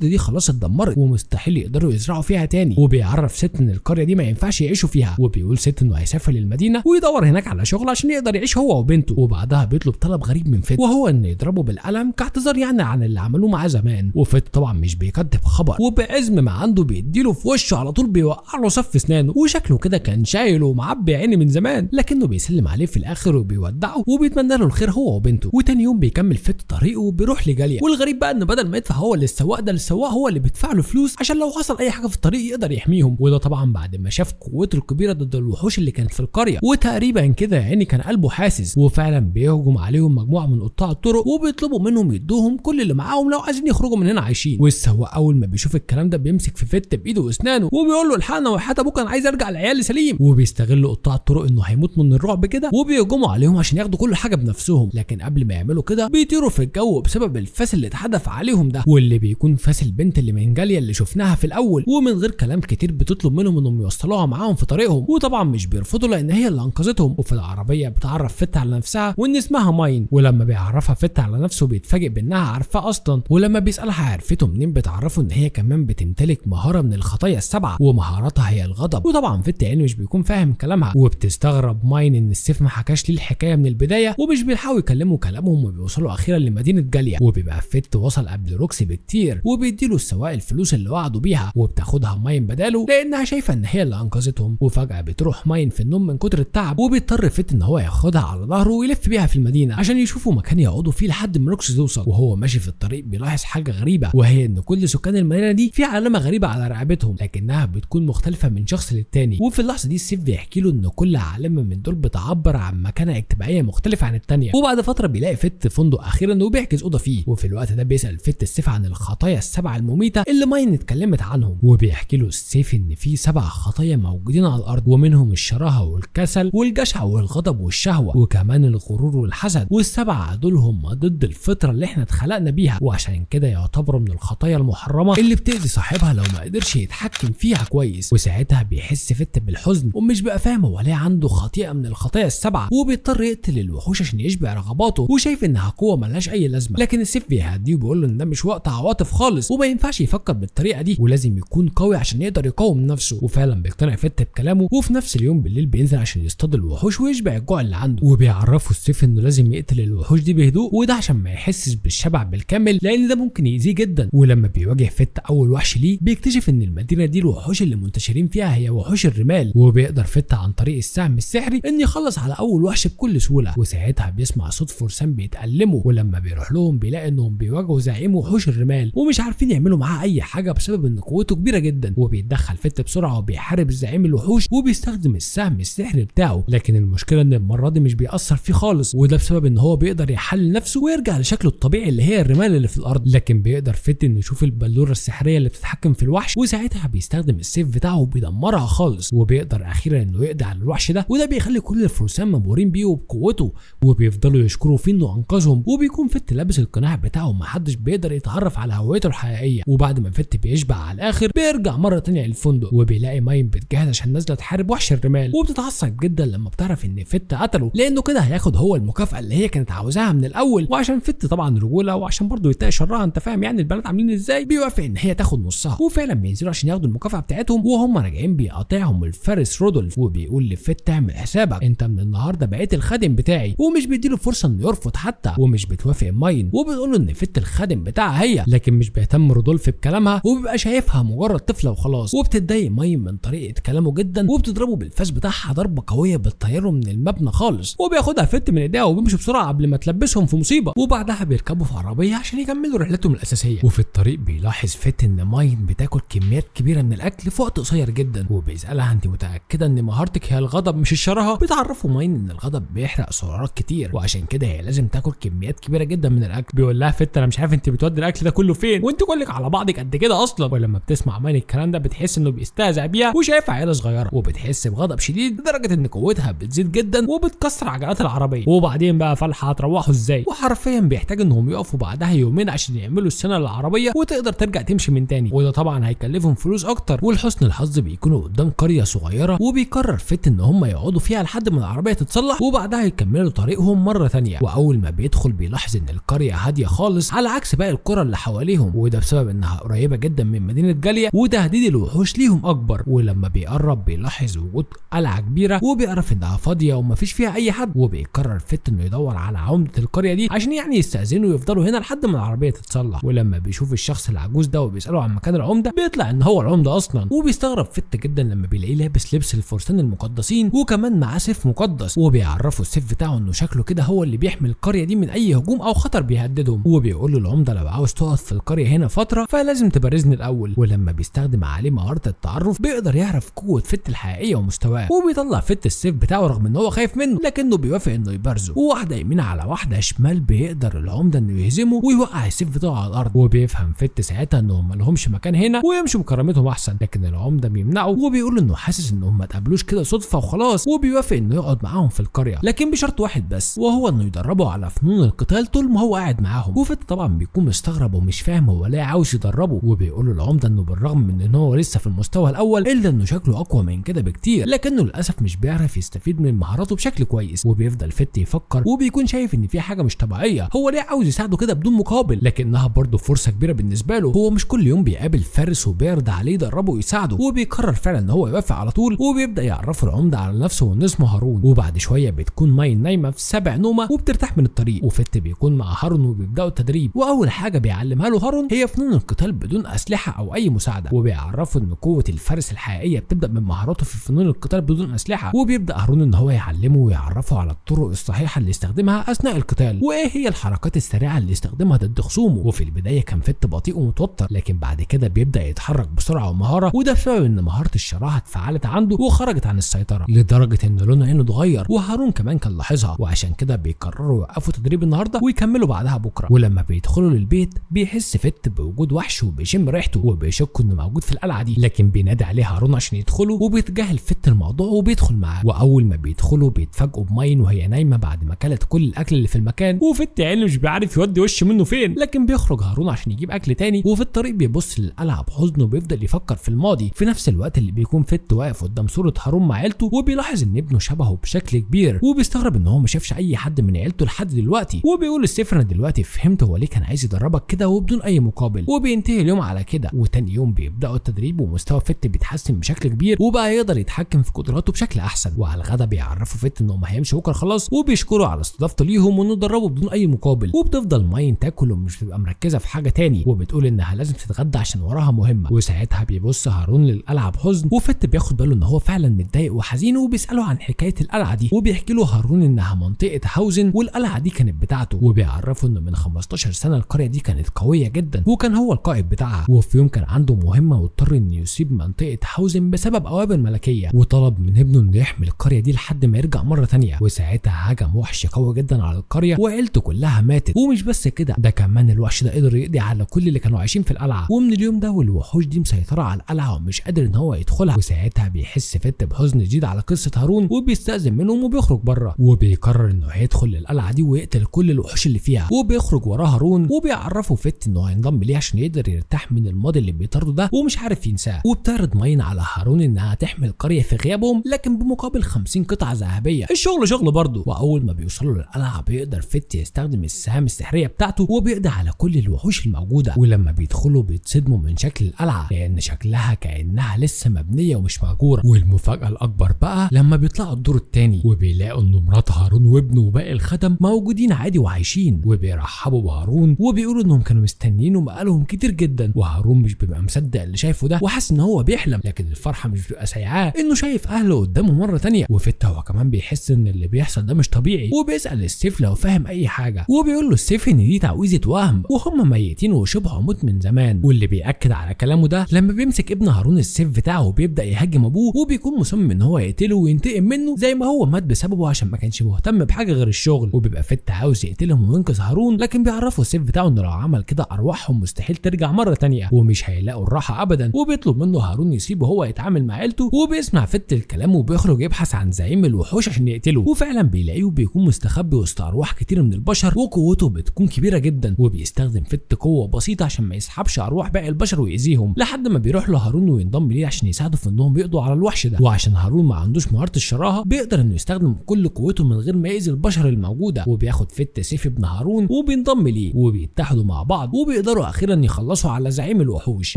دي خلاص اتدمرت ومستحيل يقدروا يزرعوا فيها تاني، وبيعرف ست ان القرية دي ما ينفعش يعيشوا فيها، وبيقول ست انه هيسافر للمدينة ويدور هناك على شغل عشان يقدر يعيش هو وبنته. وبعدها بيطلب طلب غريب من فت، وهو ان يضربه بالقلم كاعتذار يعني عن اللي عملوه معاه زمان. وفت طبعا مش بيكذب خبر، وبعزم ما عنده بيديله في وشه على طول، بيوقع له صف اسنانه، وشكله كده كان شايله ومعبي عيني من زمان، لكنه بيسلم عليه في الاخر وبيودعه وبيتمنى له الخير هو وبنته. وتاني يوم بيكمل فت طريقه وبيروح لجاليا، والغريب بقى انه بدل ما يدفع هو للسواق ده، السواق هو اللي بيدفع له فلوس عشان لو حصل اي حاجة في الطريق يقدر يحميهم. وده طبعا بعد ما شاف قوته الكبيرة ضد الوحوش اللي كانت في القرية، وتقريبا كده يعني كان قلبه حاسس. وفعلا بيهجم عليهم مجموعة من قطاع الطرق وبيطلبوا منهم يدوهم كل اللي معاهم لو عايزين يخرجوا من هنا عايشين. والسواق اول ما بيشوف الكلام ده بيمسك في فت بايده واسنانه وبيقول له الحقنا وحياة ابوك انا عايز ارجع لعيالي سليم. وبيستغلوا قطاع الطرق انه هيموت من الرعب كده، وبيهجموا عليهم عشان ياخدوا كل حاجة بنفسهم. لكن قبل ما يعملوا كده بيطيروا في الجو بسبب الفاس اللي اتحدف عليهم ده، واللي بيكون فاس البنت اللي من جاليا اللي شفناها في الاول. ومن غير كلام كتير بتطلب منهم انهم يوصلوها معاهم في طريقهم، وطبعا مش بيرفضوا لان هي اللي انقذتهم. وفي العربية بتعرف فت على نفسها وان اسمها ماين، ولما بيعرفها فت على نفسه بيتفاجئ بانها عارفاه اصلا. ولما بيسالها عرفته منين بتعرفه ان هي كمان بتمتلك مهارة من الخطايا السبعة ومهاراتها هي الغضب. وطبعا فت يعني مش بيكون فاهم كلامها، وبتستغرب ماين ان السيف ما حكاش ليه الحكاية من البداية، ومش بيلحقوا يكلموا كلامهم وبيوصلوا اخيرا لمدينة جاليا. وبيبقى فت وصل قبل روكسي بكتير، وبيديله السواق الفلوس اللي وعدوا بيها، وبتاخدها ماين بداله لانها شايفه ان هي اللي انقذتهم. وفجاة بتروح ماين في النوم من كتر التعب، وبيضطر فت ان هو ياخدها على ظهره ويلف بيها في المدينة عشان يشوفوا مكان يقعدوا فيه لحد ما روكسي توصل. وهو ماشي في الطريق بيلاحظ حاجة غريبة، وهي ان كل سكان المدينة دي في علامة غريبة على رقبتهم، لكنها بتكون مختلفة من شخص للتاني. وفي اللحظة دي السيف بيحكي له ان كل علامة من دول بتعبر عن مكانه اجتماعية مختلفة عن التانية. وبعد فترة بيلاقي فت فندق اخيرا وبيحجز اوضة فيه. وفي الوقت ده بيسال فت السيف عن الخطايا السبعة المميته اللي ماين اتكلمت عنهم، وبيحكي له السيف ان في 7 خطايا موجودين على الارض، ومنهم الشراهه والكسل والجشع والغضب والشهوة وكمان الغرور والحسد، والسبعة دول هم ضد الفطرة اللي احنا اتخلقنا بيها، وعشان كده يعتبروا من الخطايا المحرمة اللي بتاذي صاحبها لو ما قدرش يتحكم فيها كويس. وساعتها بيحس فت بالحزن ومش بقى فاهم هو ليه عنده خطيئة من الخطايا السبعة، وبيضطر يقتل الوحوش عشان يشبع رغباته، وشايف انها قوة ملهاش اي لازمه. لكن السيف بيهديه وبيقول له ان ده مش وقت عواطف خالص وما ينفعش يفكر بالطريقة دي، ولازم يكون قوي عشان يقدر يقاوم نفسه. وفعلا بيقتنع فت بكلامه، وفي نفس اليوم بالليل بينزل عشان يصطاد الوحوش ويشبع الجوع اللي عنده. وبيعرفه السيف انه لازم يقتل الوحوش دي بهدوء، وده عشان ما يحسش بالشبع بالكامل لان ده ممكن يأذيه جدا. ولما بيواجه فت اول وحش ليه بيكتشف ان المدينة دي الوحوش اللي منتشرين فيها هي وحوش الرمال، وبيقدر فت عن طريق السهم السحري ان يخلص على اول وحش بكل سهولة. وساعتها بيسمع صوت فرسان بيتألموا، ولما بيروح لهم بيلاقي انهم بيواجهوا زعيم وحوش الرمال ومش عارفين يعملوا معاه اي حاجة بسبب ان قوته كبيرة جدا. وبيتدخل فت بسرعة وبيحارب زعيم الوحوش وبيستخدم السهم السحري بتاعه، لكن المشكلة ان المرة دي مش بيأثر فيه خالص، وده بسبب ان هو بيقدر يحلل نفسه ويرجع لشكله الطبيعي اللي هي الرمال اللي في الارض. لكن بيقدر فت انه يشوف البلوره السحريه اللي بتتحكم في الوحش، وساعتها بيستخدم السيف بتاعه وبيدمرها خالص، وبيقدر اخيرا انه يقضي على الوحش ده. وده بيخلي كل الفرسان مبهورين بيه وبقوته، وبيفضلوا يشكروا فيه انه انقذهم. وبيكون فت لابس القناع بتاعه ومحدش بيقدر يتعرف على هويته الحقيقية. وبعد ما فت بيشبع على الاخر بيرجع مرة تانية للفندق، وبيلاقي ماين بتجهز عشان نازله تحارب وحش الرمال، وبتتعصب جدا لما بتعرف ان فت قتله، لانه كده هياخد هو المكافاة اللي هي كانت عاوزاها من الاول. وعشان فت طبعا رجوله وعشان برضه يتقي شرها، انت فاهم يعني البنات عاملين ازاي، بيوافق ان هي تاخد نصها. وفعلا بينزلوا عشان ياخدوا المكافاة بتاعتهم، وهم راجعين بيقاطعهم الفارس رودولف وبيقول لفت اعمل حسابك، انت من النهارده بقيت الخادم بتاعي، ومش بيديله فرصة انه يرفض حتى. ومش بتوافق ماين وبتقول له ان فت الخادم بتاعها هي، لكن مش بيهتم رودولف بكلامها وبيبقى شايفها مجرد طفله وخلاص. وبتتضايق ماين من طريقه كلامه جدا وبتضربه بالفاس بتاعها ضربه قوية بتطيره من المبنى خالص، وبياخدها فت من ايديها وبيمشي بسرعة قبل ما تلبسهم في مصيبة. وبعدها بيركبوا في عربية عشان يكملوا رحلتهم الاساسية. وفي الطريق بيلاحظ فت ان ماين بتاكل كميات كبيرة من الاكل في وقت قصير جدا، وبيسالها انت متاكدة ان مهارتك هي الغضب مش الشراهه؟ بتعرفه ماين ان الغضب بيحرق سعرات كتير وعشان كده هي لازم تاكل كميات كبيرة جدا من الاكل. بيقول لها فت انا مش عارف انت بتودي الاكل ده كله فين وانت كلك على بعضك قد كده اصلا. ولما بتسمع ماين الكلام ده بتحس انه بيستهزأ بيها وشايفها عيله صغيرة، وبتحس بغضب شديد لدرجة ان قوتها بتزيد جدا وبتكسر عجلات العربية. وبعدين بقى فالحه هتروحوا ازاي؟ وحرفيا بيحتاج انهم يقفوا بعدها يومين عشان يعملوا السنة للعربية وتقدر ترجع تمشي من تاني، وده طبعا هيكلفهم فلوس اكتر. ولحسن الحظ بيكونوا قدام قرية صغيرة وبيقرر فت ان هم يقعدوا فيها لحد ما العربية تتصلح وبعدها يكملوا طريقهم مرة ثانية. واول ما بيدخل بيلاحظ ان القرية هادية خالص على عكس باقي القرى اللي حواليهم، وده بسبب انها قريبه جدا من مدينة جاليا وتهديد الوحوش ليهم اكبر. ولما بيقرب بيلاحظ وجود قلعه كبيرة وبيعرف انها فاضية ومفيش فيها اي حد، وبيقرر فت انه يدور على عمده القرية دي عشان يعني يستأذنوا ويفضلوا هنا لحد ما العربية تتصلح. ولما بيشوف الشخص العجوز ده وبيساله عن مكان العمدة بيطلع ان هو العمدة اصلا، وبيستغرب فت جدا لما بيلاقيه لابس لبس الفرسان المقدسين وكمان معاه سيف مقدس، وبيعرفه السيف بتاعه انه شكله كده هو اللي بيحمي القرية دي من اي هجوم او خطر بيهددهم. وبيقول له العمدة لو عاوز تقف في القرية هنا فترة فلازم تبارزني الاول. ولما بيستخدم عليه مهارة التعرف بيقدر يعرف قوة فت الحقيقية ومستواه، وبيطلع فت السيف بتاعه رغم ان هو خايف منه لكنه بيوافق انه يبارزه. وواحدة يمين على واحدة شمال بيقدر العمدة انه يهزمه ويوقع السيف بتاعه على الارض، وبيفهم فت ساعتها انهم مالهمش مكان هنا ويمشوا بكرامتهم احسن، لكن العمدة بيمنعه وبيقول انه حاسس انهم ما اتقابلوش كده صدفة وخلاص، وبيوافق انه يقعد معاهم في القرية لكن بشرط واحد بس، وهو انه يدربه على فنون القتال طول ما هو قاعد معاهم. وفت طبعا بيكون مستغرب ومش فاهم هو ليه عاوز يدربه، وبيقول له العمدة انه بالرغم من ان هو لسه في المستوى الاول الا انه شكله اقوى من كده بكتير، لكنه للاسف مش بيعرف يستفيد من مهاراته بشكل كويس. وبيفضل فت يفكر وبيكون شايف ان في حاجة مش طبيعية، هو ليه عاوز يساعده كده بدون مقابل؟ لكنها برضه فرصة كبيرة بالنسبة له، هو مش كل يوم بيقابل فارس وبيرضى عليه يدربه ويساعده. وبيقرر فعلا ان هو يوافق على طول، وبيبدا يعرفه العمدة على نفسه وان اسمه هارون. وبعد شوية بتكون ماين نايمة في سبع نومه وبترتاح من الطريق، وفت بيكون مع هارون وبيبداوا التدريب. واول حاجة بيعلمها له هارون هي فنون القتال بدون اسلحة او اي مساعدة، وبيعرفه ان قوة الفارس الحقيقية بتبدا من مهاراته في فنون القتال بدون اسلحة. وبيبدا هارون ان هو يعلمه ويعرفه على الطرق الصحيحة اللي يستخدمها اثناء القتال وايه هي الحركات السريعة اللي يستخدمها ضد خصومه. وفي البداية كان فت بطيء ومتوتر، لكن بعد كده بيبدا يتحرك بسرعة ومهارة، وده بسبب ان مهارة الشراهه اتفعلت عنده وخرجت عن السيطرة لدرجة ان لون عينه اتغير، وهارون كمان كان لاحظها، وعشان كده بيقرروا يوقفوا تدريب النهارده ويكملوا بعدها بكره. ولما بيدخلوا للبيت بيحس فت بوجود وحش وبيشم ريحته وبيشك انه موجود في القلعة دي، لكن بينادي عليه هارون عشان يدخلوا، وبيتجاهل فت الموضوع وبيدخل معاه. واول ما بيدخلوا بيتفاجئوا بماين وهي نايمة بعد ما اكلت كل الاكل اللي في المكان، وفت عينه مش بيعرف يودي وش منه فين، لكن بيخرج هارون عشان يجيب اكل تاني. وفي الطريق بيبص للقلعه بحزن وبيفضل يفكر في الماضي. في نفس الوقت اللي بيكون فت واقف قدام صوره هارون مع عيلته، وبيلاحظ ان ابنه شبهه بشكل كبير، وبيستغرب ان هو ما شافش اي حد من عيلته لحد دلوقتي، وبيقول للسيف انا دلوقتي فهمت هو ليه كان عايز يدربك كده وبدون اي مقابل. وبينتهي اليوم على كده. وتاني يوم بيبداوا التدريب ومستوى فت بيتحسن بشكل كبير وبقى يقدر يتحكم في قدراته بشكل احسن. وعلى الغدا بيعرفوا فت انهم هيمشوا بكره خلاص، وبيشكروا على استضافته ليهم وانه دربه بدون اي مقابل. وبتفضل ماين تاكل ومش بتبقى مركزه في حاجة تاني، وبتقول انها لازم تتغدى عشان وراها مهمة. وساعتها بيبص هارون للقلعه بحزن، وفت بياخد باله ان هو فعلا متضايق وحزين، وبيساله عن حكاية القلعة دي، وبيحكي له هارون انها منطقة هاوزن والقلعه دي كانت بتاعته، وبيعرفه انه من 15 سنة القرية دي كانت قوية جدا وكان هو القائد بتاعها، وفي يوم كان عنده مهمة واضطر انه يسيب منطقة هاوزن بسبب اوامر ملكية، وطلب من ابنه انه يحمي القرية دي لحد ما يرجع مرة ثانية. وساعتها هجم وحش قوي جدا على القرية وعيلته كلها ماتت، ومش بس كده، ده كمان الوحش ده قدر يقضي على كل اللي كانوا عايشين في القلعة. ومن اليوم ده والوحوش دي مسيطرة على القلعة ومش قادر ان هو يدخلها. وساعتها بيحس فت بحزن شديد على قصة هارون وبيستأذن منهم وبيخرج بره، وبيقرر انه هيدخل للقلعه دي ويقتل كل الوحوش اللي فيها. وبيخرج وراه هارون وبيعرفه فت انه هينضم ليه عشان يقدر يرتاح من الماضي اللي بيطارده ده ومش عارف ينساه. وبتعرض ماين على هارون انها تحمي القرية في غيابهم لكن بمقابل 50 قطعه ذهبية، الشغل شغل برضه. واول ما بيوصلوا للقلعه بيقدر فت يستخدم السهام السحريه بتاعته وبيقضي على كل الوحوش الموجودة. ولما بيدخلوا بيتصدموا من شكل القلعة لان شكلها كانها لسه مبنية ومش مهجورة. والمفاجاه الاكبر بقى لما بيطلعوا الدور الثاني وبيلاقوا وبيلاقوا ان مرات هارون وابنه وباقي الخدم موجودين عادي وعايشين، وبيرحبوا بهارون وبيقولوا انهم كانوا مستنيينه بقالهم كتير جدا. وهارون مش بيبقى مصدق اللي شايفه ده وحاسس ان هو بيحلم، لكن الفرحة مش بتبقى سايعاه انه شايف اهله قدامه مرة تانية. وفت هو كمان بيحس ان اللي بيحصل ده مش طبيعي، وبيسال السيف لو فاهم اي حاجة، وبيقول له السيف ان دي تعويذه وهم وهم ميتين وشبعوا موت من زمان. واللي بيأكد على كلامه ده لما بيمسك ابن هارون السيف بتاعه وبيبدأ يهاجم ابوه، وبيكون مصمم ان هو يقتله وينتقم منه زي ما هو مات بسببه عشان ما كانش مهتم بحاجة غير الشغل. وبيبقى فت عاوز يقتلهم وينقذ هارون، لكن بيعرفوا السيف بتاعه ان لو عمل كده ارواحهم مستحيل ترجع مرة تانية ومش هيلاقوا الراحة ابدا. وبيطلب منه هارون يسيبه هو يتعامل مع عيلته، وبيسمع فت الكلام وبيخرج يبحث عن زعيم الوحوش عشان يقتله. وفعلا بيلاقيه وبيكون مستخبي وسط ارواح كتير من البشر، وقوته بتكون كبيرة جدا، وبيستخدم فت قوة بسيطة عشان ما يسحبش ارواح باقي البشر ويأذيهم، لحد ما بيروح له هارون وينضم ليه عشان يساعده في انهم يقضوا على الوحش ده. وعشان هارون ما عندوش مهارة الشراهه بيقدر انه يستخدم كل قوته من غير ما يأذي البشر الموجودة، وبياخد فت سيف ابن هارون وبينضم ليه، وبيتحدوا مع بعض وبيقدروا اخيرا يخلصوا على زعيم الوحوش.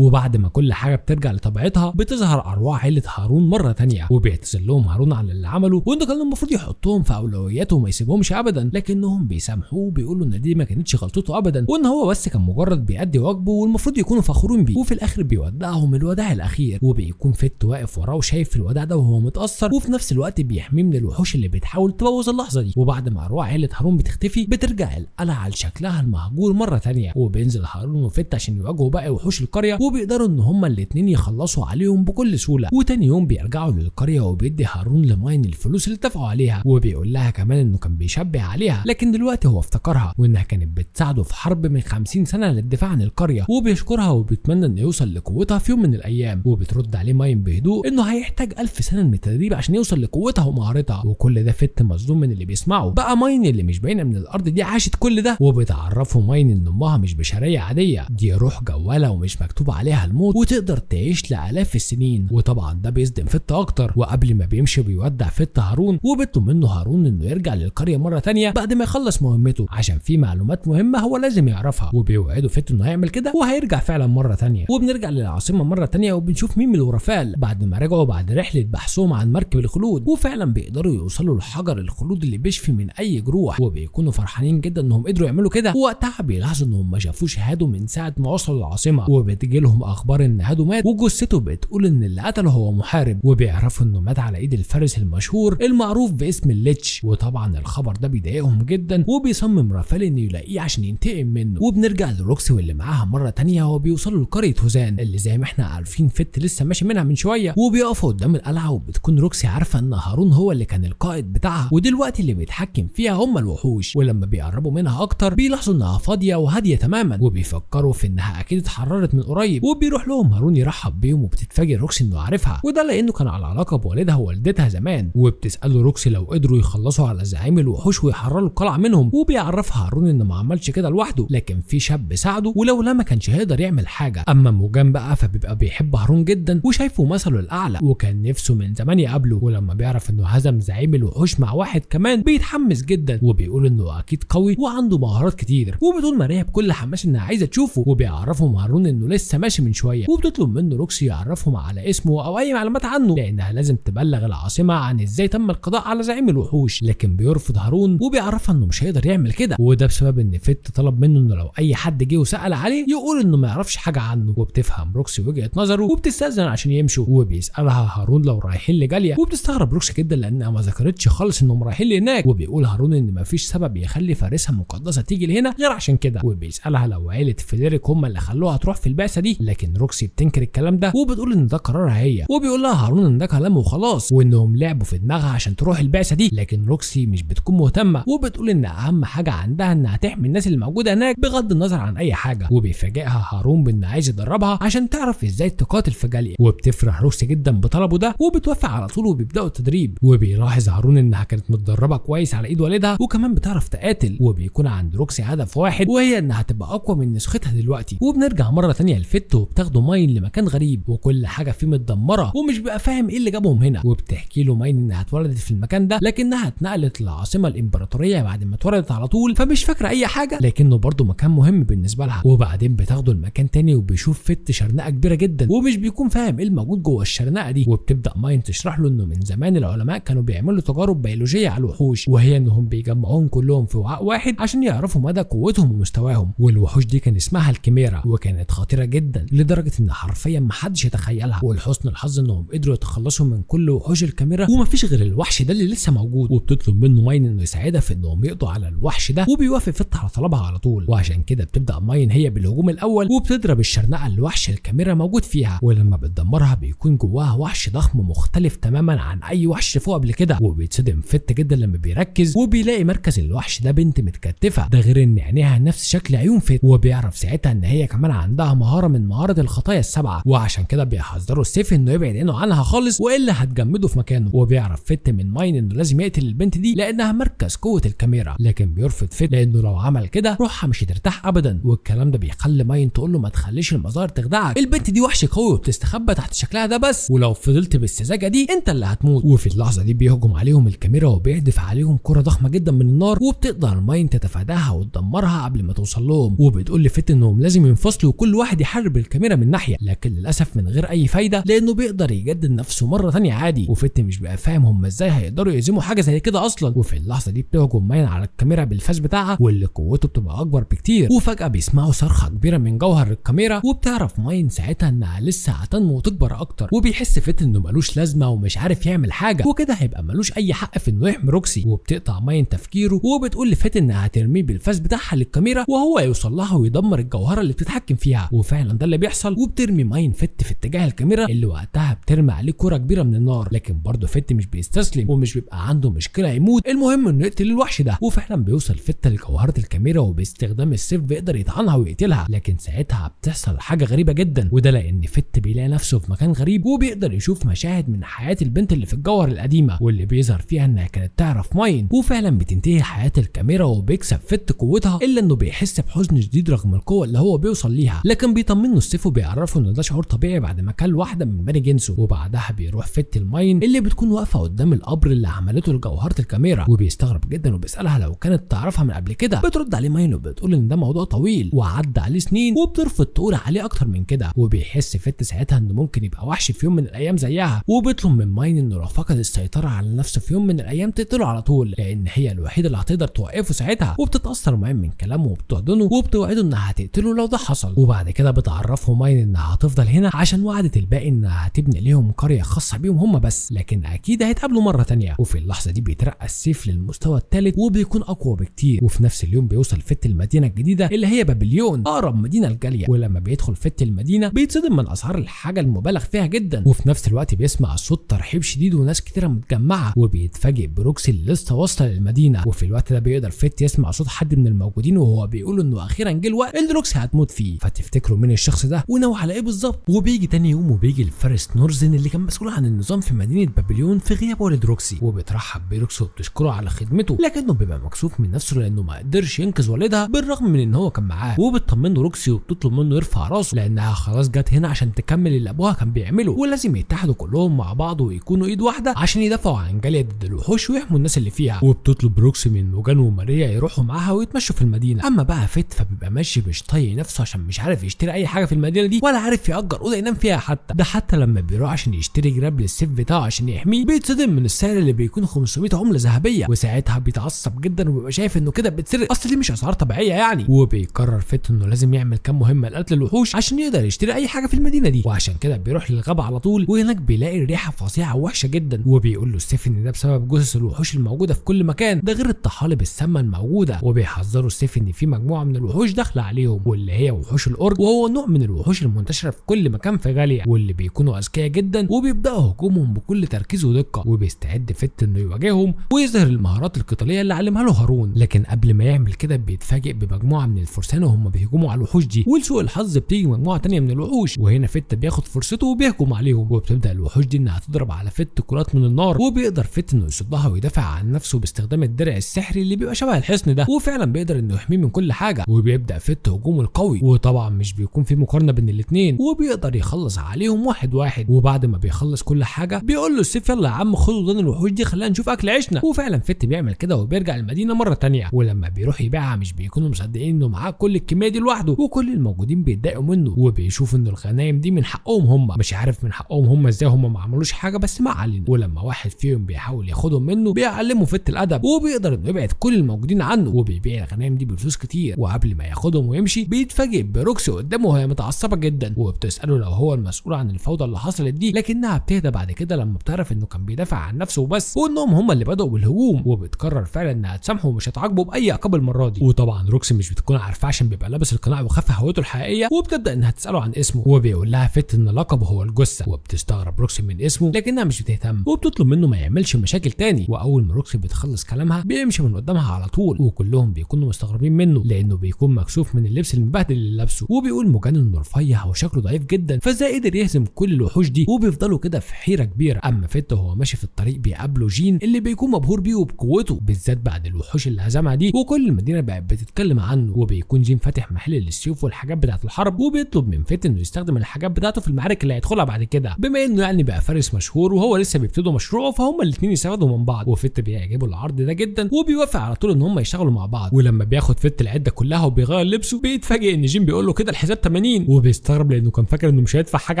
وبعد ما كل حاجة بترجع لطبيعتها بتظهر ارواح عيله هارون مرة تانية، وبيعتذر لهم هارون على اللي عمله وانه كان المفروض يحطهم في اولوياته وما يسيبهمش ابدا، لكنهم بيسامحوه وبيقولوا ان دي ما كانتش غلطته ابدا، وان هو بس كان مجرد بيأدي واجبه والمفروض يكونوا فخورين بيه. وفي الاخر بيودعهم الوداع الاخير، وبيكون فت واقف وراه وشايف الوداع ده وهو متأثر، وفي نفس الوقت بيحميه من الوحوش اللي بتحاول تبوظ اللحظة دي. وبعد ما ارواح عيله هارون بتختفي بترجع القلعة لشكلها المهجور مرة تانية، وبينزل هارون وفت عشان يواجهوا باقي وحوش القرية، وبيقدروا ان هما الاثنين يخلصوا عليهم بكل سهولة. وتاني يوم بيرجعوا للقريه وبيدي هارون لماين الفلوس اللي اتفقوا عليها، وبيقول لها كمان انه كان بيشبه عليها لكن دلوقتي هو افتكرها، وانها كانت بتساعده في حرب من 50 سنة للدفاع عن القرية، وبيشكرها وبيتمنى انه يوصل لقوتها في يوم من الايام. وبترد عليه ماين بهدوء انه هيحتاج 1000 سنة من التدريب عشان يوصل لقوتها ومهارتها. وكل ده فت مصدوم من اللي بيسمعه، بقى ماين اللي مش باينة من الارض دي عاشت كل ده. وبتعرفه ماين ان امها مش بشرية عادية، دي روح جواله ومش مكتوب عليها الموت وتقدر تعيش لالاف السنين. وطبعا ده بيصدم فت اكتر. وقبل ما بيمشي بيودع فت هارون، وبيطلب منه هارون انه يرجع للقريه مرة تانية بعد ما يخلص مهمته عشان في معلومات مهمة هو لازم يعرفها. وبيوعده فت انه هيعمل كده وهيرجع فعلا مرة تانية. وبنرجع للعاصمه مرة تانية وبنشوف ميمي ورافال بعد ما رجعوا بعد رحله بحثهم عن مركب الخلود، وفعلا بيقدروا يوصلوا لحجر الخلود اللي بيشفي من اي جروح، وبيكونوا فرحانين جدا انهم قدروا يعملوا كده. ووقتها بيلاحظوا انهم ما شافوش هادو من ساعة ما وصلوا العاصمة، وبتجي لهم اخبار ان هادو مات، وجثته بتقول ان اللي قتله هو محارب، وبيعرفوا انه مات على ايد الفارس المشهور المعروف باسم الليتش. وطبعا الخبر ده بيضايقهم جدا، وبيصمم رافال انه يلاقيه عشان ينتقم منه. وبنرجع لروكسي واللي معاها مرة تانية، وبيوصلوا لقرية هوزان اللي زي ما احنا عارفين فت لسه ماشي منها من شوية، وبيقفوا قدام القلعة، وبتكون روكسي عارفه ان هارون هو اللي كان القائد بتاعها ودلوقتي اللي بيتحكم فيها هم الوحوش. ولما بيقربوا منها اكتر بيلاحظوا انها فاضية وهاديه تماما، وبيفكروا في انها اكيد اتحررت من قريب. وبيروح لهم هارون يرحب بيهم، وبتتفاجئ روكسي انه عارفها، وده لانه كان على علاقة بوالدها ووالدتها زمان. وبتساله روكسي لو قدروا يخلصوا على زعيم الوحوش ويحرروا القلعة منهم، وبيعرفها هارون انه ما عملش كده لوحده، لكن في شاب ساعده ولولا ما كانش هيقدر يعمل حاجة. اما موجان بقى فبيبقى بيحب هارون جدا وشايفه مثله الاعلى، وكان نفسه من زمان يقابله. ولما بيعرف انه هزم زعيم الوحوش مع واحد كمان بيتحمس جدا، وبيقول انه اكيد قوي وعنده مهارات كتير. وبتقول ماريا بكل حماس انها عايزه تشوفه، وبيعرفهم هارون انه لسه ماشي من شوية، وبتطلب منه روكسي يعرفهم على اسمه او اي معلومات عنه لانها لازم تبلغ العاصمة عن ازاي تم القضاء على زعيم الوحوش. لكن بيرفض هارون وبيعرفها انه مش هيقدر يعمل كده، وده بسبب ان فت طلب منه انه لو اي حد جه وسأل عليه يقول انه ما يعرفش حاجة عنه. وبتفهم روكسي وجهه نظره وبتستأذن عشان يمشوا. وبيسألها هارون لو رايحين لجاليا، وبتستغرب روكسي جدا لانها ما ذكرتش خالص انهم رايحين لهناك. وبيقول هارون ان مفيش سبب يخلي فارسها مقدسة تيجي لهنا غير عشان كده. وبيسألها لو عيله فيدريك هم اللي خلوها تروح في البعثة دي، لكن روكسي بتنكر الكلام ده وبتقول ان ده قرارها هي. وبيقول لها هارون ان ده كلام وخلاص، وانهم لعبوا في دماغها عشان تروح البعثة دي، لكن روكسي مش بتكون مهتمة، وبتقول ان اهم حاجة عندها انها تحمي الناس اللي موجودة هناك بغض النظر عن اي حاجة. وبيفاجئها هارون بان عايز يدربها عشان تعرف ازاي تقاتل في جاليا، وبتفرح روكسي جدا بطلبه ده وبتوافق على طول وبيبداوا التدريب. وبيلاحظ هارون انها كانت متدربه كويس على ايد والدها وكمان بتعرف تقاتل، وبيكون عند روكسي هدف واحد وهي انها تبقى اقوى من نسختها دلوقتي. وبنرجع مرة ثانية لفت، وبتاخده ماين لمكان غريب وكل حاجة فيه متدمره ومش بقى فاهم ايه اللي جابهم هنا. وبتحكي له ماين انها اتولدت في المكان ده لكنها اتنقلت للعاصمه الامبراطورية بعد ما اتولدت على طول، فمش فاكره اي حاجة، لكنه برضه مكان مهم بالنسبة لها. وبعدين بتاخده المكان تاني وبيشوف فت شرنقه كبيرة جدا ومش بيكون فاهم ايه الموجود جوه الشرنقه دي. وبتبدا ماين تشرح له انه من زمان العلماء كانوا بيعملوا تجارب تجارب بيولوجية على الوحوش، وهي انهم بيجمعوهم كلهم في وعاء واحد عشان يعرفوا مدى قوتهم ومستواهم. والوحوش دي كان اسمها الكيميرا، وكانت خطيرة جدا لدرجة ان حرفيا محدش يتخيلها. ولحسن الحظ انهم قدروا يتخلصوا من كل وحوش الكاميرا ومفيش غير الوحش ده اللي لسه موجود. وبتطلب منه ماين انه يساعدها في انهم يقضوا على الوحش ده، وبيوافق فت على طلبها على طول. وعشان كده بتبدا ماين هي بالهجوم الاول، وبتضرب الشرنقه اللي وحش الكاميرا موجود فيها، ولما بتدمرها بيكون جواها وحش ضخم مختلف تماما عن اي وحش شافوه قبل كده. وبيتصدم فت جدا لما بيركز وبيلاقي مركز الوحش ده بنت متكتفه، ده غير ان عينيها نفس شكل عيون فت، وبيعرف ساعتها ان هي كمان عندها مهارة من مهارة الخطايا السبعة، وعشان كده بيحذروا السيف انه يبعد عينه عنها خالص والا هتجمده في مكانه. وبيعرف فت من ماين انه لازم يقتل البنت دي لانها مركز قوة الكاميرا، لكن بيرفض فت لانه لو عمل كده روحها مش هترتاح ابدا. والكلام ده بيخلي ماين تقول له ما تخليش المظاهر تخدعك، البنت دي وحش قوي وبتستخبى تحت شكلها ده بس، ولو فضلت بالسذاجه دي انت اللي هتموت. وفي اللحظة دي بيهجم عليهم الكاميرا وبيحدف عليهم كره ضخمة جدا من النار، وبتقدر ماين تتفاداها وتدمرها قبل ما توصل لهم. وبتقول لفت انهم لازم ينفصلوا وكل واحد يحارب الكاميرا من ناحية، لكن للاسف من غير اي فايده لانه بيقدر يجدد نفسه مرة ثانية عادي. وفت مش بقى فاهم هم ازاي هيقدروا يهزموا حاجة زي كده اصلا. وفي اللحظة دي بتهجم ماين على الكاميرا بالفاس بتاعها واللي قوته بتبقى اكبر بكتير، وفجاة بيسمعوا صرخة كبيرة من جوهر الكاميرا، وبتعرف ماين ساعتها انها لسه هتنمو وتكبر اكتر. وبيحس فت انه ملوش لازمه ومش عارف يعمل حاجة، وكده هيبقى ملوش اي حق في انه يحمي روكسي. وبتقطع ماين تفكيره وبتقول لفت انها هترميه بالفاس بتاعها للكاميرا وهو يوصل لها ويدمر الجوهرة اللي بتتحكم فيها، وفعلا ده اللي بيحصل. وبترمي ماين فت في اتجاه الكاميرا اللي وقتها بترمي عليه كرة كبيرة من النار، لكن برضه فت مش بيستسلم ومش بيبقى عنده مشكلة يموت، المهم انه يقتل الوحش ده. وفعلا بيوصل فت لجوهره الكاميرا وباستخدام السيف بيقدر يطعنها ويقتلها، لكن ساعتها بتحصل حاجة غريبة جدا، وده لان فت بيلاقي نفسه في مكان غريب وبيقدر يشوف مشاهد من حياة البنت اللي في الجوهر القديمة واللي بيظهر فيها انها كانت تعرف ماين. وفعلا بتنتهي حياة الكاميرا وبيكسب فت قوتها، الا انه بيحس بحزن شديد رغم القوة اللي هو بيوصل ليها، لكن بيطمنه السيف وبيعرفه ان ده شعور طبيعي بعد ما كان واحدة من بني جنسه. وبعدها بيروح فت الماين اللي بتكون واقفة قدام القبر اللي عملته لجوهره الكاميرا، وبيستغرب جدا وبيسالها لو كانت تعرفها من قبل كده. بترد عليه ماين وبتقول ان ده موضوع طويل وعدى عليه سنين، وبترفض تقول عليه اكتر من كده. وبيحس فت ساعتها انه ممكن يبقى وحش في يوم من الايام زيها، وبيطلب من ماين انه لو فقد السيطرة على نفسه في يوم من الايام تقتله على طول، لان هي الوحيدة اللي هتقدر توقفه ساعتها. وبتتاثر ماين من كلامه وبتحضنه وبتوعده انها هتقتله لو ده حصل. وبعد كده بتعرفه ماين انها هتفضل هنا عشان وعدت الباقي انها هتبني ليهم قرية خاصة بيهم هم بس، لكن اكيد هيتقابلوا مرة ثانية. وفي اللحظة دي بيترقى السيف للمستوى الثالث وبيكون اقوى بكتير. وفي نفس اليوم بيوصل فت المدينة الجديدة اللي هي بابليون، اقرب مدينة لجاليا. ولما بيدخل فت المدينة بيتصدم من اسعار الحاجة المبالغ فيها جدا، وفي نفس الوقت بيسمع صوت ترحيب شديد وناس كتيرة متجمعه، وبيتفاجئ بروكسي اللي لسه واصله للمدينة. وفي الوقت ده بيقدر فت يسمع صوت حد من الموجودين وهو بيقول انه اخيرا جه الوقت اللي روكسي هتموت فيه. فتفتكروا مين الشخص ده وناوي على ايه بالظبط؟ وبيجي تاني يوم وبيجي الفارس نورزن اللي كان مسؤول عن النظام في مدينة بابليون في غياب والد روكسي، وبترحب بروكسي وبتشكره على خدمته، لكنه بيبقى مكسوف من نفسه لانه ما قدرش ينقذ والدها بالرغم من ان هو كان معاه. وبتطمنه روكسي وبتطلب منه يرفع راسه لانها خلاص جت هنا عشان تكمل اللي ابوها كان بيعمله، ولازم يتحدوا كلهم مع بعض ويكونوا ايد واحدة عشان يدافعوا عن جاليا ضد الوحوش ويحموا الناس اللي فيها. وبتطلب روكسي من موجان وماريا يروحوا معاها ويتمشوا في المدينة. اما بقى فت فبيبقى ماشي مش طايق نفسه عشان مش عارف يشتري اي حاجة في المدينة دي ولا عارف يأجر اوضة ينام فيها حتى. ده حتى لما بيروح عشان يشتري جراب للسيف بتاعه عشان يحميه بيتصدم من السعر اللي بيكون 500 عمله ذهبية، وساعتها بيتعصب جدا وبيبقى شايف انه كده بتسرق، اصل دي مش اسعار طبيعية يعني. وبيقرر فت انه لازم يعمل كام مهمة لقتل الوحوش عشان يقدر يشتري اي حاجة في المدينة دي، وعشان كده بيروح للغابه على طول، وهناك بيلاقي الريحة فظيعة ووحشه جدا، وبيقول له السيف ان ده بسبب جثث الوحوش الموجودة في كل مكان، ده غير الطحالب السامة الموجودة. وبيحذروا السيف ان في مجموعة من الوحوش داخله عليهم واللي هي وحوش الاورج، وهو نوع من الوحوش المنتشرة في كل مكان في غاليا، واللي بيكونوا اذكياء جدا وبيبداوا هجومهم بكل تركيز ودقة. وبيستعد فت انه يواجههم ويظهر المهارات القتالية اللي علمها له هارون، لكن قبل ما يعمل كده بيتفاجئ بمجموعه من الفرسان وهم بيهجموا على الوحوش دي، ولسوء الحظ بتيجي مجموعة تانية من الوحوش، وهنا فت بياخد فرصته وبيهجم عليهم. وبتبدا الوحوش دي انها تضرب على فت كرات من النار، وبيقدر فت انه يصدها ويدافع عن نفسه باستخدام الدرع السحري اللي بيبقى شبه الحصن ده، وفعلا بيقدر انه يحميه من كل حاجة. وبيبدا فت هجومه القوي، وطبعا مش بيكون في مقارنة بين الاثنين، وبيقدر يخلص عليهم واحد واحد. وبعد ما بيخلص كل حاجة بيقول له السيف يلا يا عم خد ودان الوحوش دي خلينا نشوف اكل عيشنا. وفعلا فت بيعمل كده وبيرجع المدينة مرة ثانية، ولما بيروح يبيعها مش بيكونوا مصدقين انه معاه كل الكمية دي لوحده، وكل الموجودين بيتضايقوا منه وبيشوفوا ان الغنايم دي من حقهم هم، مش عارف من حقهم هم ازاي، هم ما عملوش حاجة بس ما علينا. ولما واحد فيهم بيحاول بيحاول ياخدهم منه بيعلمه فت الادب، وبيقدر انه يبعد كل الموجودين عنه، وبيبيع الغنايم دي بفلوس كتير. وقبل ما ياخدهم ويمشي بيتفاجئ بروكسي قدامه وهي متعصبه جدا، وبتساله لو هو المسؤول عن الفوضى اللي حصلت دي، لكنها بتهدى بعد كده لما بتعرف انه كان بيدافع عن نفسه وبس، وانهم هم اللي بدأوا بالهجوم، وبتقرر فعلا انها تسامحه ومش هتعاقبه باي عقاب المرة دي. وطبعا روكسي مش بتكون عارفه عشان بيبقى لابس القناع وخفى هويته الحقيقية، وبتبدا انها تساله عن اسمه، وبيقول لها فت ان لقبه هو الجثة، وبتستغرب روكسي من اسمه لكنها مش بتهتم، وبتطلب منه ما يعملش مشاكل تاني. واول ما روكسي بتخلص كلامها بيمشي من قدامها على طول، وكلهم بيكونوا مستغربين منه لانه بيكون مكسوف من اللبس المبهدل اللي لابسه، وبيقول موجان انه رفيع وشكله ضعيف جدا، فازاي قدر يهزم كل الوحوش دي، وبيفضلوا كده في حيره كبيرة. اما فت وهو ماشي في الطريق بيقابله جين اللي بيكون مبهور بيه وبقوته، بالذات بعد الوحوش اللي هزمها دي، وكل المدينة بقت بتتكلم عنه. وبيكون جين فاتح محل للسيوف والحاجات بتاعه الحرب، وبيطلب من فت انه يستخدم الحاجات بتاعته في المعارك اللي هيدخلها بعد كده، بما انه يعني بقى فارس مشهور وهو لسه بيبتدوا مشروعه، فهم الاثنين يستفادوا من بعض. وفت بيعجبه العرض ده جدا، وبيوافق على طول ان هم يشتغلوا مع بعض. ولما بياخد فت العدة كلها وبيغير لبسه بيتفاجئ ان جين بيقول له كده الحساب 80، وبيستغرب لانه كان فاكر انه مش هيدفع حاجة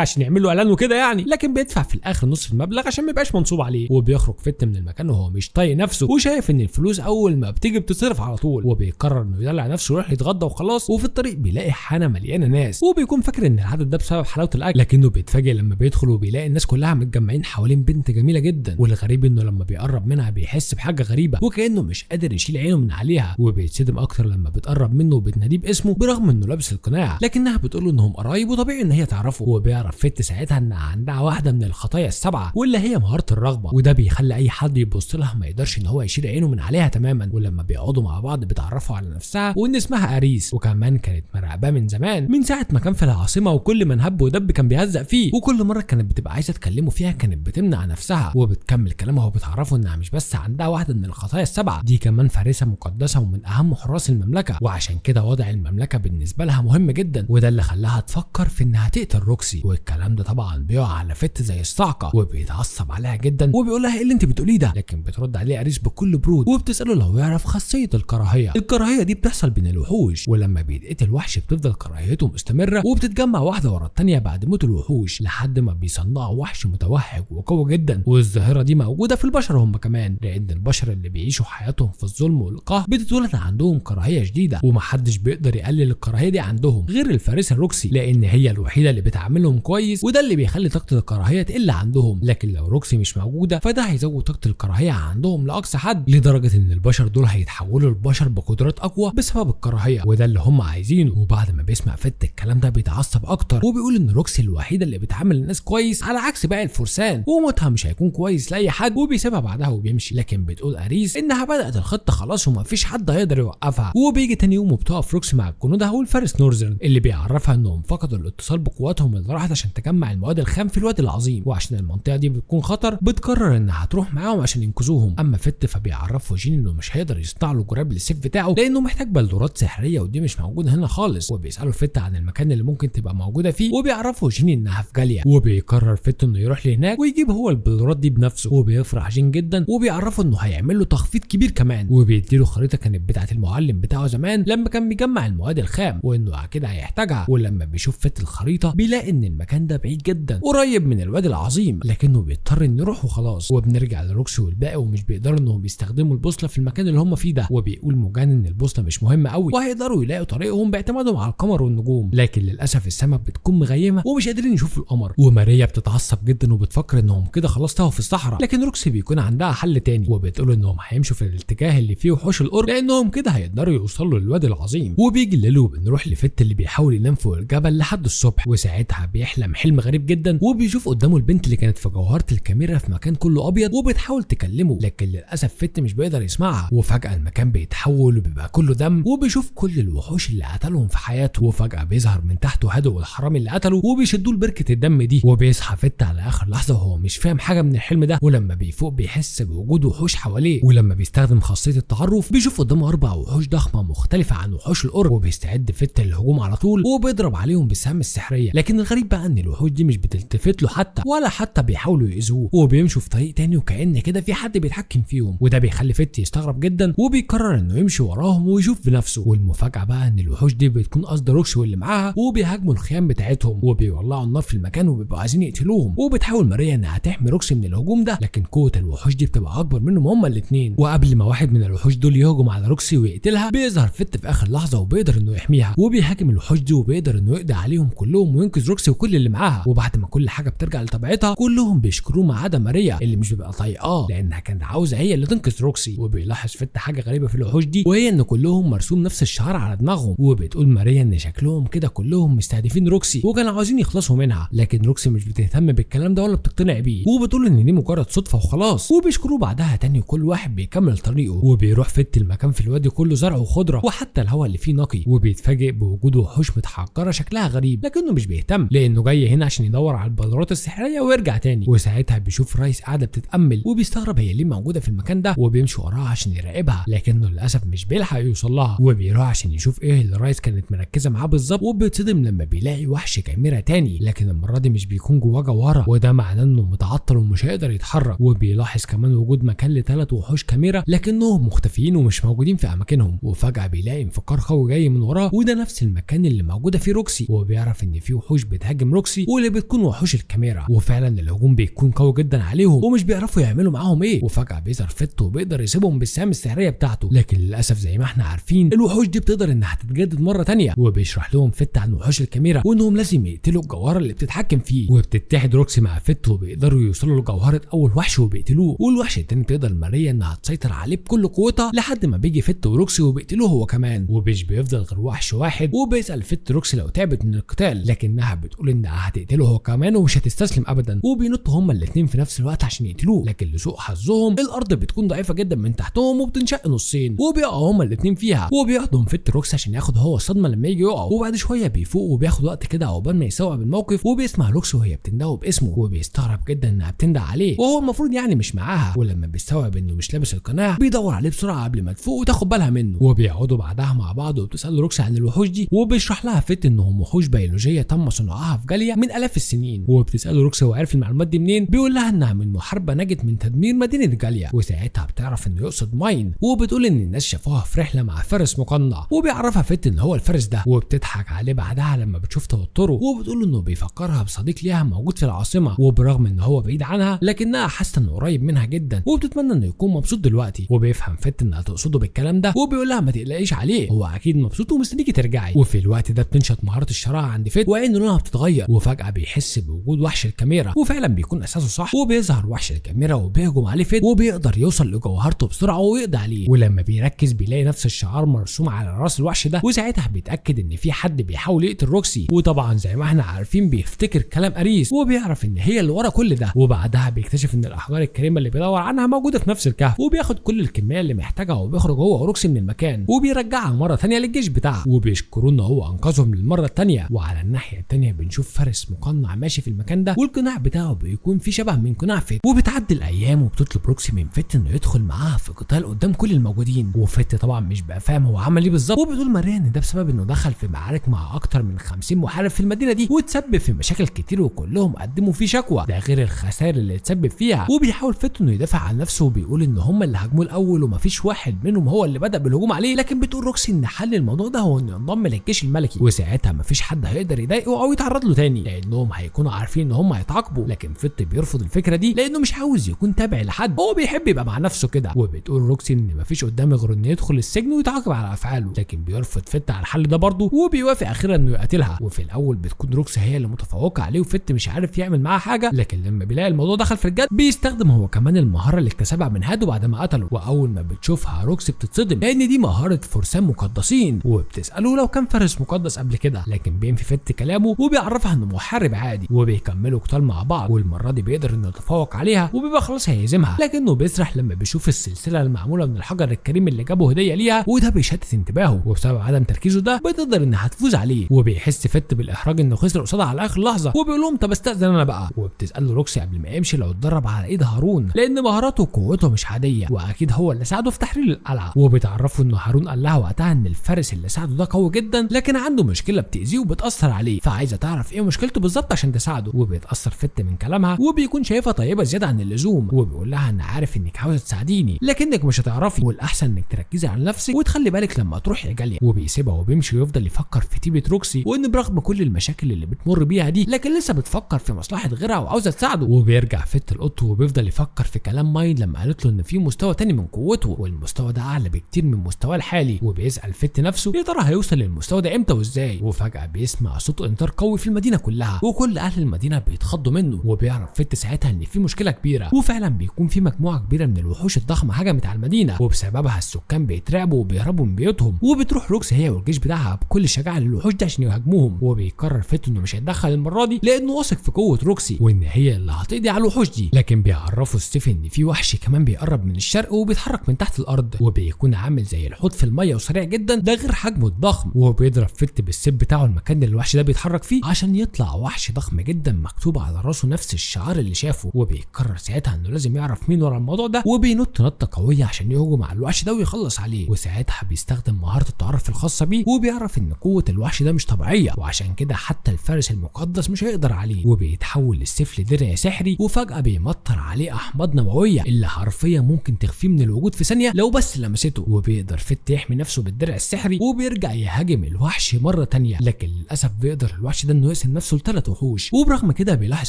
عشان يعمل له اعلان وكده يعني، لكن بيدفع في الاخر نص المبلغ عشان ما يبقاش منصوب عليه. وبيخرج فت من المكان وهو مش طايق نفسه، وشايف ان الفلوس اول ما بتيجي بتصرف على طول، وبيقرر انه يدلع نفسه ويروح يتغدى وخلاص. وفي الطريق بيلاقي حانة مليانة ناس، وبيكون فاكر ان العدد ده بسبب حلاوة الاكل، لكنه بيتفاجئ لما بيدخل وبيلاقي الناس كلها متجمعين حوالين بنت جميلة جدا. والغريب انه لما بيقرب منها بيحس بحاجة غريبة، وكانه مش قادر يشيل عينه من عليها، وبيتصدم اكتر لما بتقرب منه وبتناديه باسمه برغم انه لابس القناع، لكنها بتقول له انهم قرايب وطبيعي ان هي تعرفه. وبيعرف فت ساعتها ان عندها واحدة من الخطايا السبعة واللي هي مهارة الرغبة، وده بيخلي اي حد يبص لها ما يقدرش ان هو يشيل عينه من عليها تماما. ولما بيقعدوا مع بعض بيتعرفوا على نفسها وان اسمها اريس، وكمان كانت مراقباه من زمان من ساعة ما كان في العاصمة، وكل من هب ودب كان بيهزق فيه، وكل مرة كانت بتبقى عايزه تكلمه فيها كانت بتمنع نفسها. وبتكمل كلامها وبتعرفه انها مش بس عندها واحدة من الخطايا السبعة دي، كمان فارسه مقدسة ومن اهم حراس المملكة، وعشان كده وضع المملكة بالنسبة لها مهم جدا، وده اللي خلاها تفكر في انها تقتل روكسي. والكلام ده طبعا بيقع على فت زي الصعقة، وبيتعصب عليها جدا وبيقول لها ايه اللي انت بتقوليه ده، لكن بترد عليه اريس بكل برود وبتساله لو يعرف خاصية الكراهية. الكراهية دي بتحصل بين الوحوش، ولما بيتقتل وحش بتفضل كراهيته مستمرة وبتتجمع واحدة ورا الثانية بعد موت الوحوش لحد ما بيصنعوا وحش متوهج وقوي جدا. والظاهرة دي موجودة في البشر هم كمان، لان البشر اللي بيعيشوا حياتهم في الظلم والقهر بتتولد عندهم كراهية شديدة، ومحدش بيقدر يقلل الكراهية دي عندهم غير الفارسه روكسي، لان هي الوحيدة اللي بتعاملهم كويس، وده اللي بيخلي طاقة الكراهية تقل عندهم. لكن لو روكسي مش موجودة فده هيزود طاقة الكراهية عندهم لاقصى حد، لدرجة ان البشر دول هيتحولوا لبشر بقدرات اقوى بسبب الكراهية، وده اللي هم عايزينه. وبعد ما بيسمع فت الكلام ده بيتعصب اكتر، وبيقول ان روكسي الوحيدة اللي بتعامل الناس كويس على عكس باقي الفرسان، وموتها مش هيكون كويس لاي حد، وبيسيبها بعدها وبيمشي. لكن بتقول اريس انها بدات الخطة خلاص ومفيش حد هيقدر يوقفها. وبيجي تاني يوم وبتقف روكسي مع جنودها والفارس نورزرن اللي بيعرفها انهم فقدوا الاتصال بقواتهم اللي راحت عشان تجمع المواد الخام في الوادي العظيم، وعشان المنطقة دي بتكون خطر بتقرر انها هتروح معاهم عشان ينقذوهم. اما فت فبيعرفه جين انه مش هيقدر يصنع له جراب للسيف بتاعه لانه محتاج بلدورات سحريه ودي مش موجودة هنا خالص، وبيساله فت عن المكان اللي ممكن تبقى موجودة فيه، وبيعرفه جين انها في جاليا، وبيقرر فت انه يروح لهناك ويجيب هو البلدورات دي بنفسه. وبيفرح جين جدا وبيعرفه انه هيعمل له تخفيض كبير كمان، وبيديله خريطة كانت بتاعه المعلم بتاعه زمان لما كان بيجمع المواد الخام وانه كده هيحتاجها. ولما بيشوف فت الخريطة بيلاقي ان المكان ده بعيد جدا قريب من الوادي العظيم، لكنه بيضطر انه يروح وخلاص. وبنرجع لروكسي والباقي ومش بيقدروا انهم يستخدموا البوصلة في المكان اللي هم فيه ده، وبيقول موجان ان البوصلة مش مهمة قوي وهيقدروا يلاقوا طريقهم باعتمادهم على القمر والنجوم، لكن للاسف السماء بتكون مغيمه ومش قادرين يشوفوا القمر. وماريا بتتعصب جدا وبتفكر انهم كده خلاص تاهوا في الصحراء، لكن روكسي بيكون عندها حل تاني وبتقول انهم هيمشوا في الاتجاه اللي فيه وحوش القرب لانهم كده هيقدروا يوصلوا للوادي العظيم. وبيجي الليل وبنروح لفت اللي بيحاول ينام فوق الجبل لحد الصبح، وساعتها بيحلم حلم غريب جدا وبيشوف قدامه البنت اللي كانت في جوهره الكاميرا في مكان كله ابيض وبتحاول تكلمه، لكن للاسف فت مش بيقدر يسمعها. وفجاة المكان بيتحول وبيبقى كله دم وبيشوف كل الوحوش اللي قتلهم في حياته، وفجاة بيظهر من تحته هادو والحرامي اللي قتله وبيشدوه لبركه الدم دي. وبيصحى فت على اخر لحظة وهو مش فاهم حاجة من الحلم ده، ولما بيفوق بيحس بوجود وحوش حواليه، ولما بيستخدم خاصية التعرف بيشوف قدامه 4 وحوش ضخمة مختلفة عن وحوش القرب، وبيستعد فت للهجوم على طول وبيضرب عليهم بالسهم السحريه. لكن الغريب بقى ان الوحوش دي مش بتلتفت له حتى ولا حتى بيحاولوا يأذوه، وبيمشوا في طريق تاني وكأن كده في حد بيتحكم فيهم، وده بيخلي فت يستغرب جدا وبيقرر انه يمشي وراهم ويشوف بنفسه. والمفاجاه بقى ان الوحوش دي بتكون قصد روكسي واللي معاها، وبيهاجموا الخيام بتاعتهم وبيولعوا النار في المكان وبيبقوا عايزين يقتلوهم. وبتحاول ماريا انها تحمي روكسي من الهجوم ده، لكن قوة الوحوش دي بتبقى اكبر منهم هما الاثنين. وقبل ما واحد من الوحوش دول يهجم على روكسي ويقتلها بيظهر فت في اخر لحظة وبيقدر انه يحميها، وبيهاجم الوحوش دي وبيقدر انه يقضي عليهم كلهم وينقذ روكسي وكل اللي معاها. وبعد ما كل حاجة بترجع لطبيعتها كلهم بيشكروه ما عدا ماريا اللي مش بيبقى طايقاه لانها كانت عاوزه هي اللي تنقذ روكسي. وبيلاحظ فت حاجة غريبة في الوحوش دي، وهي ان كلهم مرسوم نفس الشعار على دماغهم. وبتقول ماريا ان شكلهم كده كلهم مستهدفين روكسي وكانوا عاوزين يخلصوا منها، لكن روكسي مش بتهتم بالكلام ده ولا بتقتنع بيه، وبتقول ان دي مجرد صدفة وخلاص. وبيشكروه بعدها تاني وكل واحد بيكمل طريقه. وبيروح فت المكان في الوادي كله زرع وخضره وحتى الهواء اللي فيه نقي، وبيتفاجئ بوجود وحوش متحجره شكلها غريب، لكنه مش بيهتم لانه جاي هنا عشان يدور على البلورات السحريه ويرجع تاني. وساعتها بيشوف رايس قاعدة بتتامل وبيستغرب هي ليه موجودة في المكان ده، وبيمشي وراها عشان يراقبها، لكنه للاسف مش بيلحق يوصل لها. وبيروح عشان يشوف ايه اللي رايس كانت مركزه معاه بالظبط، وبيتصدم لما بيلاقي وحش chimera تاني، لكن المرة دي مش بيكون جواه جوهره، وده معناه انه متعطل ومش هيقدر يتحرك. وبيلاحظ كمان وجود مكان لثلاث وحوش chimera لكنهم مختفيين ومش موجودين في اماكنهم. وفجاة بيلاقي انفجار قوي جاي من وراه، وده نفس المكان اللي موجودة فيه روكسي، وبيعرف ان في وحوش بتهاجم روكسي واللي بتكون وحوش ال chimera. وفعلا الهجوم بيكون قوي جدا عليهم ومش بيعرفوا يعملوا معاهم ايه. وفجاة بيظهر فت وبيقدر يسيبهم بالسهام السحريه بتاعته، لكن للاسف زي ما احنا عارفين الوحوش دي بتقدر انها تتجدد مرة تانية. وبيشرح لهم فت عن وحوش ال chimera وانهم لازم يقتلوا الجوهرة اللي بتتحكم فيه. وبتتحد روكسي مع فت وبيقدروا يوصلوا لجوهره اول وحش وبيقتلوه، والوحش التاني بتقدر ماريا انها تسيطر عليه بكل قوتها لحد ما بيجي فت وروكسي وبيقتلوه هو كمان. ومش بيفضل غير وحش واحد، وبيسال فت روكسي لو تعبت من القتال، لكنها بتقول انها هتقتله هو كمان ومش هتستسلم ابدا. وبينطوا هما الاثنين في نفس الوقت عشان يقتلوه، لكن لسوء حظهم الارض بتكون ضعيفة جدا من تحتهم وبتنشق نصين، وبيقعوا هما الاثنين فيها. وبيحضن فت روكسي عشان ياخد هو الصدمة لما يجي يقعوا. وبعد شوية بيفوق وبياخد وقت كده عقبال ما يستوعب الموقف، وبيسمع روكسي وهي بتندهه باسمه، وبيستغرب جدا انها بتنده عليه وهو المفروض يعني مش معاها. ولما بيستوعب انه مش لابس القناع بيدور عليه بسرعة قبل ما تفوق وتاخد بالها منه. وبيقعدوا بعدها مع بعض وبتسال روكسي عن الوحوش دي، وبيشرح لها فت انهم وحوش بيولوجية تم صنعها في جاليا من الاف السنين. وبتساله روكسي هو عارف المعلومات دي منين، بيقول لها انها من محاربة نجت من تدمير مدينة جاليا. وساعتها بتعرف انه يقصد ماين، وبتقول ان الناس شافوها في رحله مع فارس مقنع، وبيعرفها فت ان هو الفارس ده. وبتضحك عليه بعدها لما بتشوف توتره، وبتقول انه بيفكرها بصديق ليها موجود في العاصمة، وبرغم ان هو بعيد عنها لكنها حاسه انه قريب منها جدا، وبتتمنى انه يكون مبسوط دلوقتي. وبيفهم فت انها تقصده بالكلام ده، وبيقول لها ما تقلقيش عليه هو اكيد مبسوط ومستنيكي ترجعي. وفي الوقت ده بتنشط مهارة الشراهه عند فت وعين لونها بتتغير، وفجاة بيحس بوجود وحش ال chimera، وفعلا بيكون احساسه صح، وبيظهر وحش ال chimera وبيهجم عليه فت، وبيقدر يوصل لجوهرته بسرعة ويقضي عليه. ولما بيركز بيلاقي نفس الشعار مرسوم على راس الوحش ده، وساعتها بيتاكد ان في حد بيحاول يقتل روكسي. وطبعا زي ما احنا عارفين بيفتكر كلام اريس وبيعرف ان هي اللي ورا كل ده. وبعدها بيكتشف ان الاحجار الكريمة اللي بيدور عنها موجودة في نفس الكهف، وبياخد كل الكمية اللي محتاجها وبيخرج هو وروكسي من المكان، وبيرجعها مرة ثانية للجيش بتاعها، وبيشكروه ان هو انقذهم للمرة الثانية. وعلى الناحية الثانية بنشوف فارس مقنع ماشي في المكان ده، والقناع بتاعه بيكون فيه شبه من قناع فت. وبتعدي الايام وبتطلب روكسي من فت انه يدخل معاها في قتال قدام كل الموجودين، وفت طبعا مش بقى فاهم هو عمل ايه بالظبط. وبتقول ماريا ان ده بسبب انه دخل في معارك مع اكتر من 50 محارب في المدينة دي، وتسبب في مشاكل كتير وكلهم قدموا فيه شكوى، ده غير الخسائر اللي اتسبب فيها. وبيحاول فت انه يدافع عن نفسه وبيقول ان هم اللي هاجموه الاول ومفيش واحد منهم هو اللي بدا بالهجوم عليه، لكن بتقول روكسي ان حل الموضوع ده هو انه ينضم للجيش الملكي، وساعتها مفيش حد هيقدر يضايقه او يتعرض له تاني لانهم هيكونوا عارفين ان هم هيتعاقبوا. لكن فت بيرفض الفكرة دي لانه مش عاوز يكون تابع لحد، هو بيحب يبقى مع نفسه كده. وبتقول روكسي ان مفيش قدامه غير انه يدخل السجن ويتعاقب على افعاله، لكن بيرفض فت على الحل ده برضه، وبيوافق اخيرا انه يقتلها. وفي الاول بتكون روكسي هي اللي متفوقه عليه وفت مش عارف يعمل معاها حاجة، لكن لما بيلاقي الموضوع دخل في الجد بيستخدم هو كمان المهارة اللي اكتسبها من هادو بعد ما قتله. واول ما بتشوفها روكسي بتتصدم لان دي مهارة فرسان مقدسين، وبتساله لو كان فارس مقدس قبل كده، لكن بينفي فت كلامه وبيعرفها انه محارب عادي. وبيكملوا قتال مع بعض، والمرة دي بيقدر انه يتفوق عليها وبيبقى خلاص هيهزمها، لكنه بيسرح لما بيشوف السلسلة المعموله من الحجر الكريم اللي جابه هديه ليها، وده بيشتت انتباهه، وبسبب عدم تركيزه ده بتقدر انها تفوز عليه. وبيحس فت بالاحراج انه خسر قصادها على اخر لحظة، وبيقول لهم طب استاذن انا بقى. وبتساله روكسي قبل ما يمشي لو اتدرب على ايد هارون لان مهاراته وقوته مش عادية، واكيد هو اللي ساعده في تحرير القلعة. وبيتعرفوا ان هارون قال لها وقتها ان الفارس اللي ساعده ده قوي جدا، لكن عنده مشكلة بتاذيه وبتاثر عليه، فعايزه تعرف ايه مشكلته بالظبط عشان تساعده. وبيتاثر فت من كلامها وبيكون شايفها طيبة زيادة عن اللزوم، وبيقول لها انا عارف انك عاوزه تساعديني لكنك مش هتعرفي، والاحسن انك تركزي على نفسك وتخلي بالك لما تروحي جاليا. وبيسيبها وبيمشي ويفضل يفكر في طيبة روكسي، وان برغم كل المشاكل اللي بتمر بيها دي لكن لسه بتفكر في مصلحة غيرها وعاوزه تساعده. وبيرجع فت القط وبيضرب وبيفضل يفكر في كلام ماين لما قالت له ان في مستوى تاني من قوته، والمستوى ده اعلى بكتير من مستواه الحالي. وبيسال فت نفسه يا ترى هيوصل للمستوى ده امتى وازاي. وفجاة بيسمع صوت انذار قوي في المدينة كلها، وكل اهل المدينة بيتخضوا منه. وبيعرف فت ساعتها ان في مشكلة كبيرة، وفعلا بيكون في مجموعة كبيرة من الوحوش الضخمة هجمت على المدينة، وبسببها السكان بيترعبوا وبيهربوا من بيوتهم. وبتروح روكسي هي والجيش بتاعها بكل شجاعة للوحوش دي عشان يهاجموهم. وبيقرر فت انه مش هيتدخل المرة دي لانه واثق في قوة روكسي وان هي اللي هتقضي على الوحوش دي. لكن بيعرفوا ستيف ان في وحش كمان بيقرب من الشرق وبيتحرك من تحت الارض، وبيكون عامل زي الحوت في المية وسريع جدا، ده غير حجمه الضخم. وبيضرب فت بالسيف بتاعه المكان اللي الوحش ده بيتحرك فيه عشان يطلع وحش ضخم جدا مكتوب على راسه نفس الشعار اللي شافه. وبيقرر ساعتها انه لازم يعرف مين ورا الموضوع ده، وبينط نطه قوية عشان يهجم على الوحش ده ويخلص عليه. وساعتها بيستخدم مهارة التعرف الخاصة بيه، وبيعرف ان قوة الوحش ده مش طبيعية، وعشان كده حتى الفارس المقدس مش هيقدر عليه. وبيتحول السيف لدرع سحري، وفجاة بيمطر عليه احماض نووية اللي حرفيا ممكن تخفيه من الوجود في ثانية لو بس لمسته. وبيقدر فت يحمي نفسه بالدرع السحري، وبيرجع يهاجم الوحش مرة تانية، لكن للاسف بيقدر الوحش ده انه يقسم نفسه لثلاث وحوش. وبرغم كده بيلاحظ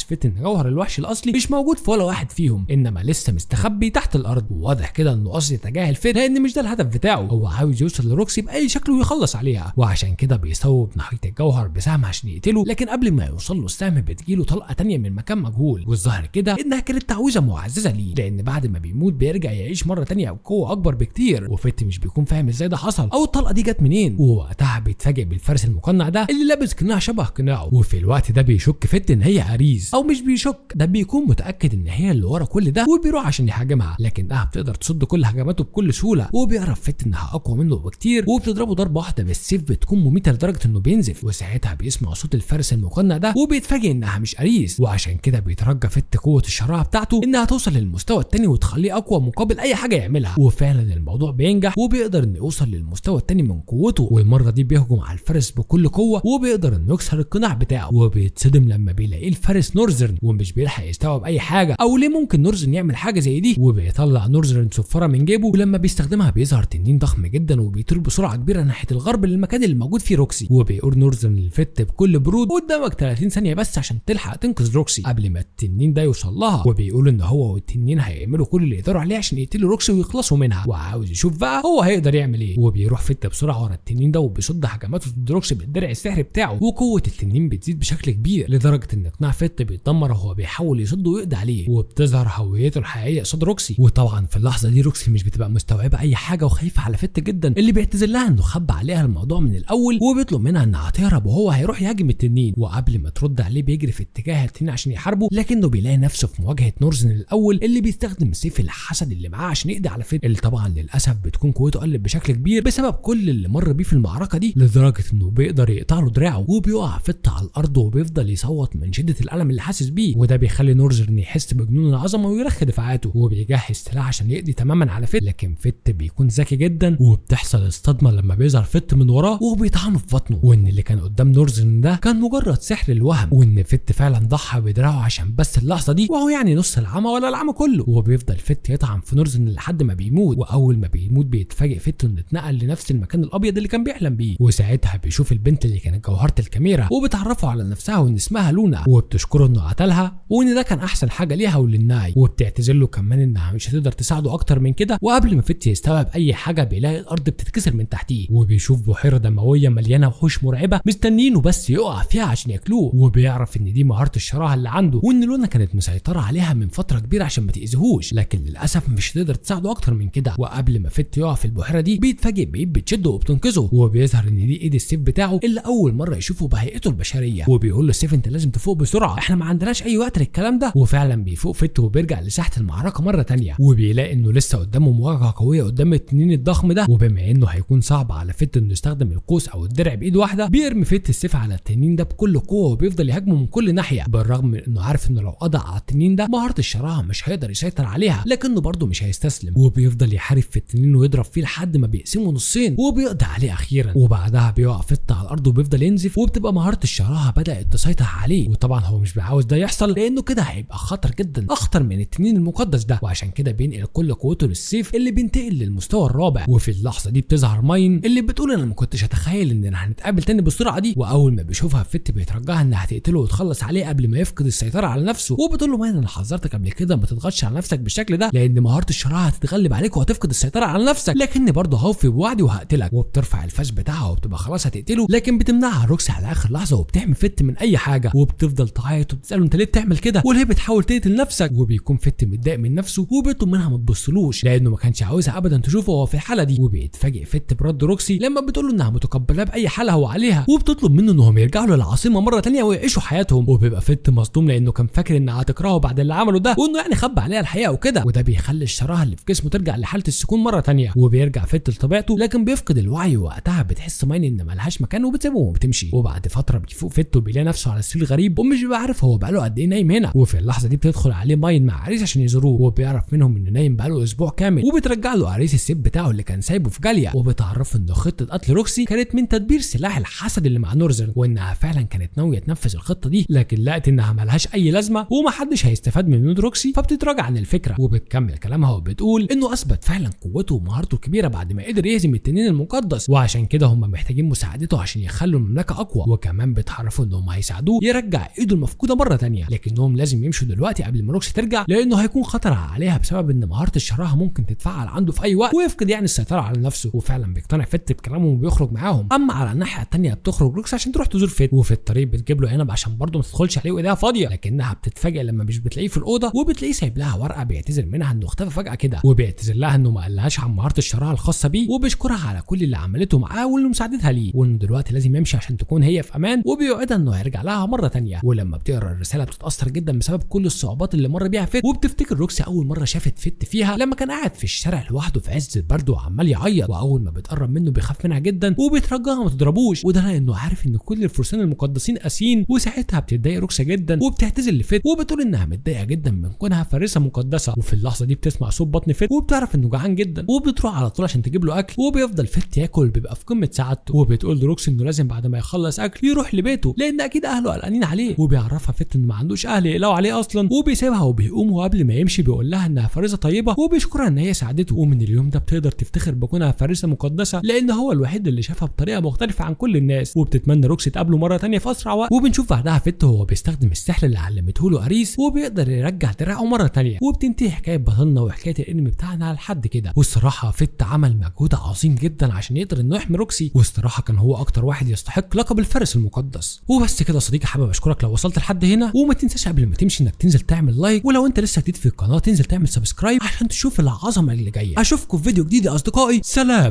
فت ان جوهر الوحش الاصلي مش موجود في ولا واحد فيهم، انما لسه مستخبي تحت الارض. وواضح كده انه قصد يتجاهل فت لان مش ده الهدف بتاعه، هو عاوز يوصل لروكسي باي شكل ويخلص عليها. وعشان كده بيصوب ناحية الجوهر بسهم عشان يقتله، لكن قبل ما يوصل له السهم بتجيله طلقه تانية من مكان مجهول، والظاهر كده انها كانت تعويذه معززه ليه، لان بعد ما بيموت بيرجع يعيش مرة تانية بقوة اكبر بكتير. وفت مش بيكون فاهم ازاي ده حصل او الطلقة دي جت منين. ووقتها بيتفاجئ بالفارس المقنع ده اللي لابس قناع شبه قناعة. وفي الوقت ده بيشك فت ان هي اريز، او مش بيشك، ده بيكون متاكد ان هي اللي ورا كل ده، وبيروح عشان يهاجمها، لكنها بتقدر تصد كل هجماته بكل سهولة. وبيعرف فت انها اقوى منه بكتير، وبتضربه ضربه واحدة بالسيف بتكون مميته لدرجة انه بينزف. وساعتها بيسمع صوت الفارس المقنع ده وبيتفاجئ انها مش اريز، وعشان كده بيترجى فت قوة الشراهه بتاعته انها توصل للمستوى الثاني وتخليه اقوى مقابل اي حاجة يعملها. وفعلا الموضوع بينجح، وبيقدر انه يوصل للمستوى الثاني من قوته. والمرة دي بيهجم على الفارس بكل قوة، وبيقدر انه يكسر القناع بتاعه. وبيتصدم لما بيلاقيه الفارس نورزرن، ومش بيلحق يستوعب اي حاجة او ليه ممكن نورزرن يعمل حاجة زي دي. وبيطلع نورزرن صفارة من جيبه، ولما بيستخدمها بيظهر تنين ضخم جدا وبيطير بسرعة كبيرة ناحية الغرب للمكان اللي موجود فيه روكسي. وبيقول نورزرن للفت بكل برود قدامك 30 ثانية بس عشان تلحق تنقذ روكسي قبل ما التنين ده يوصل لها. وبيقول ان هو والتنين هيعملوا كل اللي يقدروا عليه عشان يقتلوا روكسي ويخلصوا منها، وعاوز يشوف بقى هو هيقدر يعمل ايه. وبيروح فت بسرعة ورا التنين ده وبيصد هجماته ضد روكسي بالدرع السحري بتاعه، وقوه التنين بتزيد بشكل كبير لدرجة ان قناع فت بيتدمر وهو بيحاول يصده ويقضي عليه، وبتظهر هويته الحقيقية قصاد روكسي. وطبعا في اللحظة دي روكسي مش بتبقى مستوعبة اي حاجة وخايفة على فت جدا، اللي بيعتذر لها انه خبى عليها الموضوع من الاول، وبيطلب منها انها تهرب وهو هيروح يهاجم التنين. وقبل ما ترد عليه بيجري في اتجاه التنين عشان يحاربه، لكنه بيلاقي نفسه في مواجهة نورزن الاول اللي بيستخدم سيف الحسد اللي معاه عشان يقضي على فت، اللي طبعا للاسف بتكون قوته قلت بشكل كبير بسبب كل اللي مر بيه في المعركة دي، لدرجة انه بيقدر يقطع له دراعه. وبيقع فت على الارض وبيفضل يصوت من شده الالم اللي حاسس بيه، وده بيخلي نورزن يحس بجنون العظمة ويرخي دفاعاته، وبيجهز سلاح عشان يقضي تماما على فت. لكن فت بيكون ذكي جدا، وبتحصل الصدمة لما بيظهر فت من وراه وبيطعنه في بطنه، وان اللي كان قدام نورزن ده كان مجرد سحر الوهم، وان فت فعلا ضحى بدراعه عشان بس اللحظة دي، وهو يعني نص العمى ولا العمى كله. وبيفضل فت يطعن في نورزن لحد ما بيموت، واول ما بيموت بيتفاجئ فت انه اتنقل لنفس المكان الابيض اللي كان بيحلم بيه. وساعتها بيشوف البنت اللي كانت جوهره الكاميرا، وبتعرفه على نفسها وان اسمها لونا، وبتشكره انه قتلها وان ده كان احسن حاجة ليها وللناي، وبتعتذر له كمان انها مش هتقدر تساعده اكتر من كده. وقبل ما فت يستوعب اي حاجة بيلاقي الارض بتتكسر من تحتيه، وبيشوف بحيرة دموية مليانة وحوش مرعبة مستنيينه بس يقع فيها عشان ياكلوه. وبيعرف ان دي مهارة الشراهه اللي عنده، وان لونا كانت مسيطرة عليها من فترة كبيرة عشان ما تاذيهوش، لكن للاسف مش هتقدر تساعده اكتر من كده. وقبل ما فت يقع في البحيرة دي بيتفاجئ بايد بتشده وبتنقذه، وبيظهر ان دي ايد السيف بتاعه اللي اول مرة يشوفه بهيئته البشرية. وبيقول له السيف انت لازم تفوق بسرعة، احنا ما عندناش اي وقت للكلام ده. وفعلا بيفوق فت وبيرجع لساحه المعركة مرة تانية، وبيلاقي انه لسه قدامه مواجهة قوية قدام التنين الضخم ده. وبما انه هيكون صعب على فت انه يستخدم القوس او الدرع بايد واحدة، بيرمي فت السيف على التنين ده بكل قوة وبيفضل يهاجمه من كل ناحية، بالرغم من انه عارف انه لو قضى على التنين ده مهارة الشراهه مش هيقدر يسيطر عليها، لكنه برضه مش هيستسلم، وبيفضل يحارب في التنين ويضرب فيه لحد ما بيقسمه نصين وبيقضي عليه اخيرا. وبعدها بيقع فت على الارض وبيفضل ينزف، وبتبقى مهارة الشراهه بدات تسيطر عليه. وطبعا هو مش عاوز ده يحصل لانه كده هيبقى خطر جدا، اخطر من التنين المقدس ده، وعشان كده بينقل كل قوته للسيف اللي بينتقل للمستوى الرابع. وفي اللحظة دي بتظهر ماين اللي بتقول انا ما كنتش اتخيل اننا هنتقابل تاني بالسرعة دي. واول ما بيشوفها فت بيترجاها انها هتقتله وتخلص عليه قبل ما يفقد السيطرة على نفسه، وبتقول له ماين انا حذرتك حذرتك قبل كده ما تضغطش على نفسك بالشكل ده، لان مهارة الشراهه هتتغلب عليك وهتفقد السيطرة على نفسك، لكن برضه هوفي بوعدي وهقتلك. وبترفع الفاس بتاعها وبتبقى خلاص هتقتله، لكن بتمنعها روكسي على اخر لحظة وبتحمي فت من اي حاجة، وبتفضل تعيط وبتساله انت ليه بتعمل كده وليه بتحاول تقتل نفسك. وبيكون فت متضايق من نفسه وبيطلب منها ما تبصلوش لانه ما كانش عاوزها ابدا تشوفه وهو في الحالة دي. وبيتفاجئ فت برد روكسي لما بتقول له انها متقبلاه باي حاله هو عليها، وبتطلب منه انهم يرجعوا للعاصمه مرة ثانية ويعيشوا حياتهم. وبيبقى فت مصدوم لانه كان فاكر انها هتكرهه بعد اللي عمله ده، وانه يعني خبى عليها الحقيقة وكده، وده بيخلي الشراهه اللي في جسمه ترجع لحاله السكون مرة ثانية. وبيرجع فت لطبيعته لكن بيفقد الوعي، ووقتها بتحس ماين ان ملهاش مكان وبتسيبه وبتمشي. وبعد فترة بيفوق فت وبيلاقي نفسه على سرير غريب ومش بيبقى عارف هو بقاله قد ايه نايم هنا. وفي اللحظة دي بتدخل عليه ماين مع عريس عشان يزوروه، وبيعرف منهم انه نايم بقاله اسبوع كامل، وبترجع له عريس السيف بتاعه اللي كان سايبه في جاليا، وبتعرفه ان خطه قتل روكسي كانت من تدبير سلاح الحسد اللي مع نورزرن، وانها فعلا كانت ناوية تنفذ الخطة دي، لكن لقت انها ملهاش اي لازمه ومحدش هيستفاد من موت روكسي، فبتتراجع عن الفكرة. وبتكمل كلامها وبتقول انه اثبت فعلا قوته ومهارته الكبيرة بعد ما قدر يهزم التنين المقدس، وعشان كده هم محتاجين مساعدته عشان يخلوا المملكة اقوى. وكمان بتعرفوا انهم هيساعدوه يرجع ايده المفقودة مرة ثانية، لكنهم لازم يمشوا دلوقتي قبل ما روكسي ترجع لانه هيكون خطر عليها بسبب ان مهارة الشراهه ممكن تتفعل عنده في اي وقت ويفقد يعني السيطرة على نفسه. وفعلا بيقتنع فت بكلامه وبيخرج معاهم. اما على الناحية الثانية بتخرج روكسي عشان تروح تزور فت، وفي الطريق بتجيب له عنب عشان برضه ما تدخلش عليه وايديها فاضية، لكنها بتتفاجئ لما مش بتلاقيه في الاوضة، وبتلاقيه سايب لها ورقة بيعتذر منها انه اختفى فجاة كده، وبيعتذر لها انه ما قالهاش عن مهارة الشراهه الخاصة بيه، وبيشكرها على كل اللي عملته معاه واللي مساعدتها ليه، وانه دلوقتي لازم يمشي عشان تكون هي في امان، وبيوعدها انه هيرجع لها مرة ثانية. ولما بتقرا الرسالة بتتاثر جدا بسبب كل الصعوبات اللي مر بيها فت، وبتفتكر روكسي اول مرة شافت فت فيها لما كان قاعد في الشارع لوحده في عز البرد وعمال يعيط، واول ما بتقرب منه بيخاف منها جدا وبيترجاها ما تضربوش، وده لانه عارف ان كل الفرسان المقدسين قاسيين. وساعتها بتتضايق روكسي جدا وبتعتذر لفت وبتقول انها متضايقة جدا من كونها فارسه مقدسة. وفي اللحظة دي بتسمع صوت بطن فت وبتعرف انه جعان جدا، وبتروح على طول عشان تجيب له اكل، وبيفضل فت ياكل بيبقى في قمة سعادته. وبتقول لروكسي انه لازم بعد ما يخلص اكل يروح لبيته لان اكيد اهله قلقانين عليه، وبيعرفها فت انه ما عندوش اهل يقلقوا عليه اصلا، وبيسيبها وبيقوم. وقبل ما يمشي بيقول لها انها فارسه طيبة وبيشكرها ان هي ساعدته، ومن اليوم ده بتقدر تفتخر بكونها فارسه مقدسة لان هو الوحيد اللي شافها بطريقة مختلفة عن كل الناس. وبتتمنى روكسي تقابله مرة ثانية في اسرع وقت. وبنشوف بعدها فت وهو بيستخدم السحر اللي علمته له اريس وبيقدر يرجع دراعه مرة ثانية. وبتنتهي حكاية بطلنا وحكاية الانمي بتاعنا لحد كده. والصراحة فت عمل مجهود عظيم جدا عشان يقدر انه يحمي روكسي، والصراحة كان هو اكتر واحد يستحق لقب الفارس المقدس. وبس كده يا صديقي، حابب اشكرك لو وصلت لحد هنا، وما تنساش قبل ما تمشي انك تنزل تعمل like، ولو انت لسه جديد في القناة تنزل تعمل subscribe عشان تشوف العظمة اللي جاية. اشوفكم في فيديو جديد يا اصدقائي، سلام.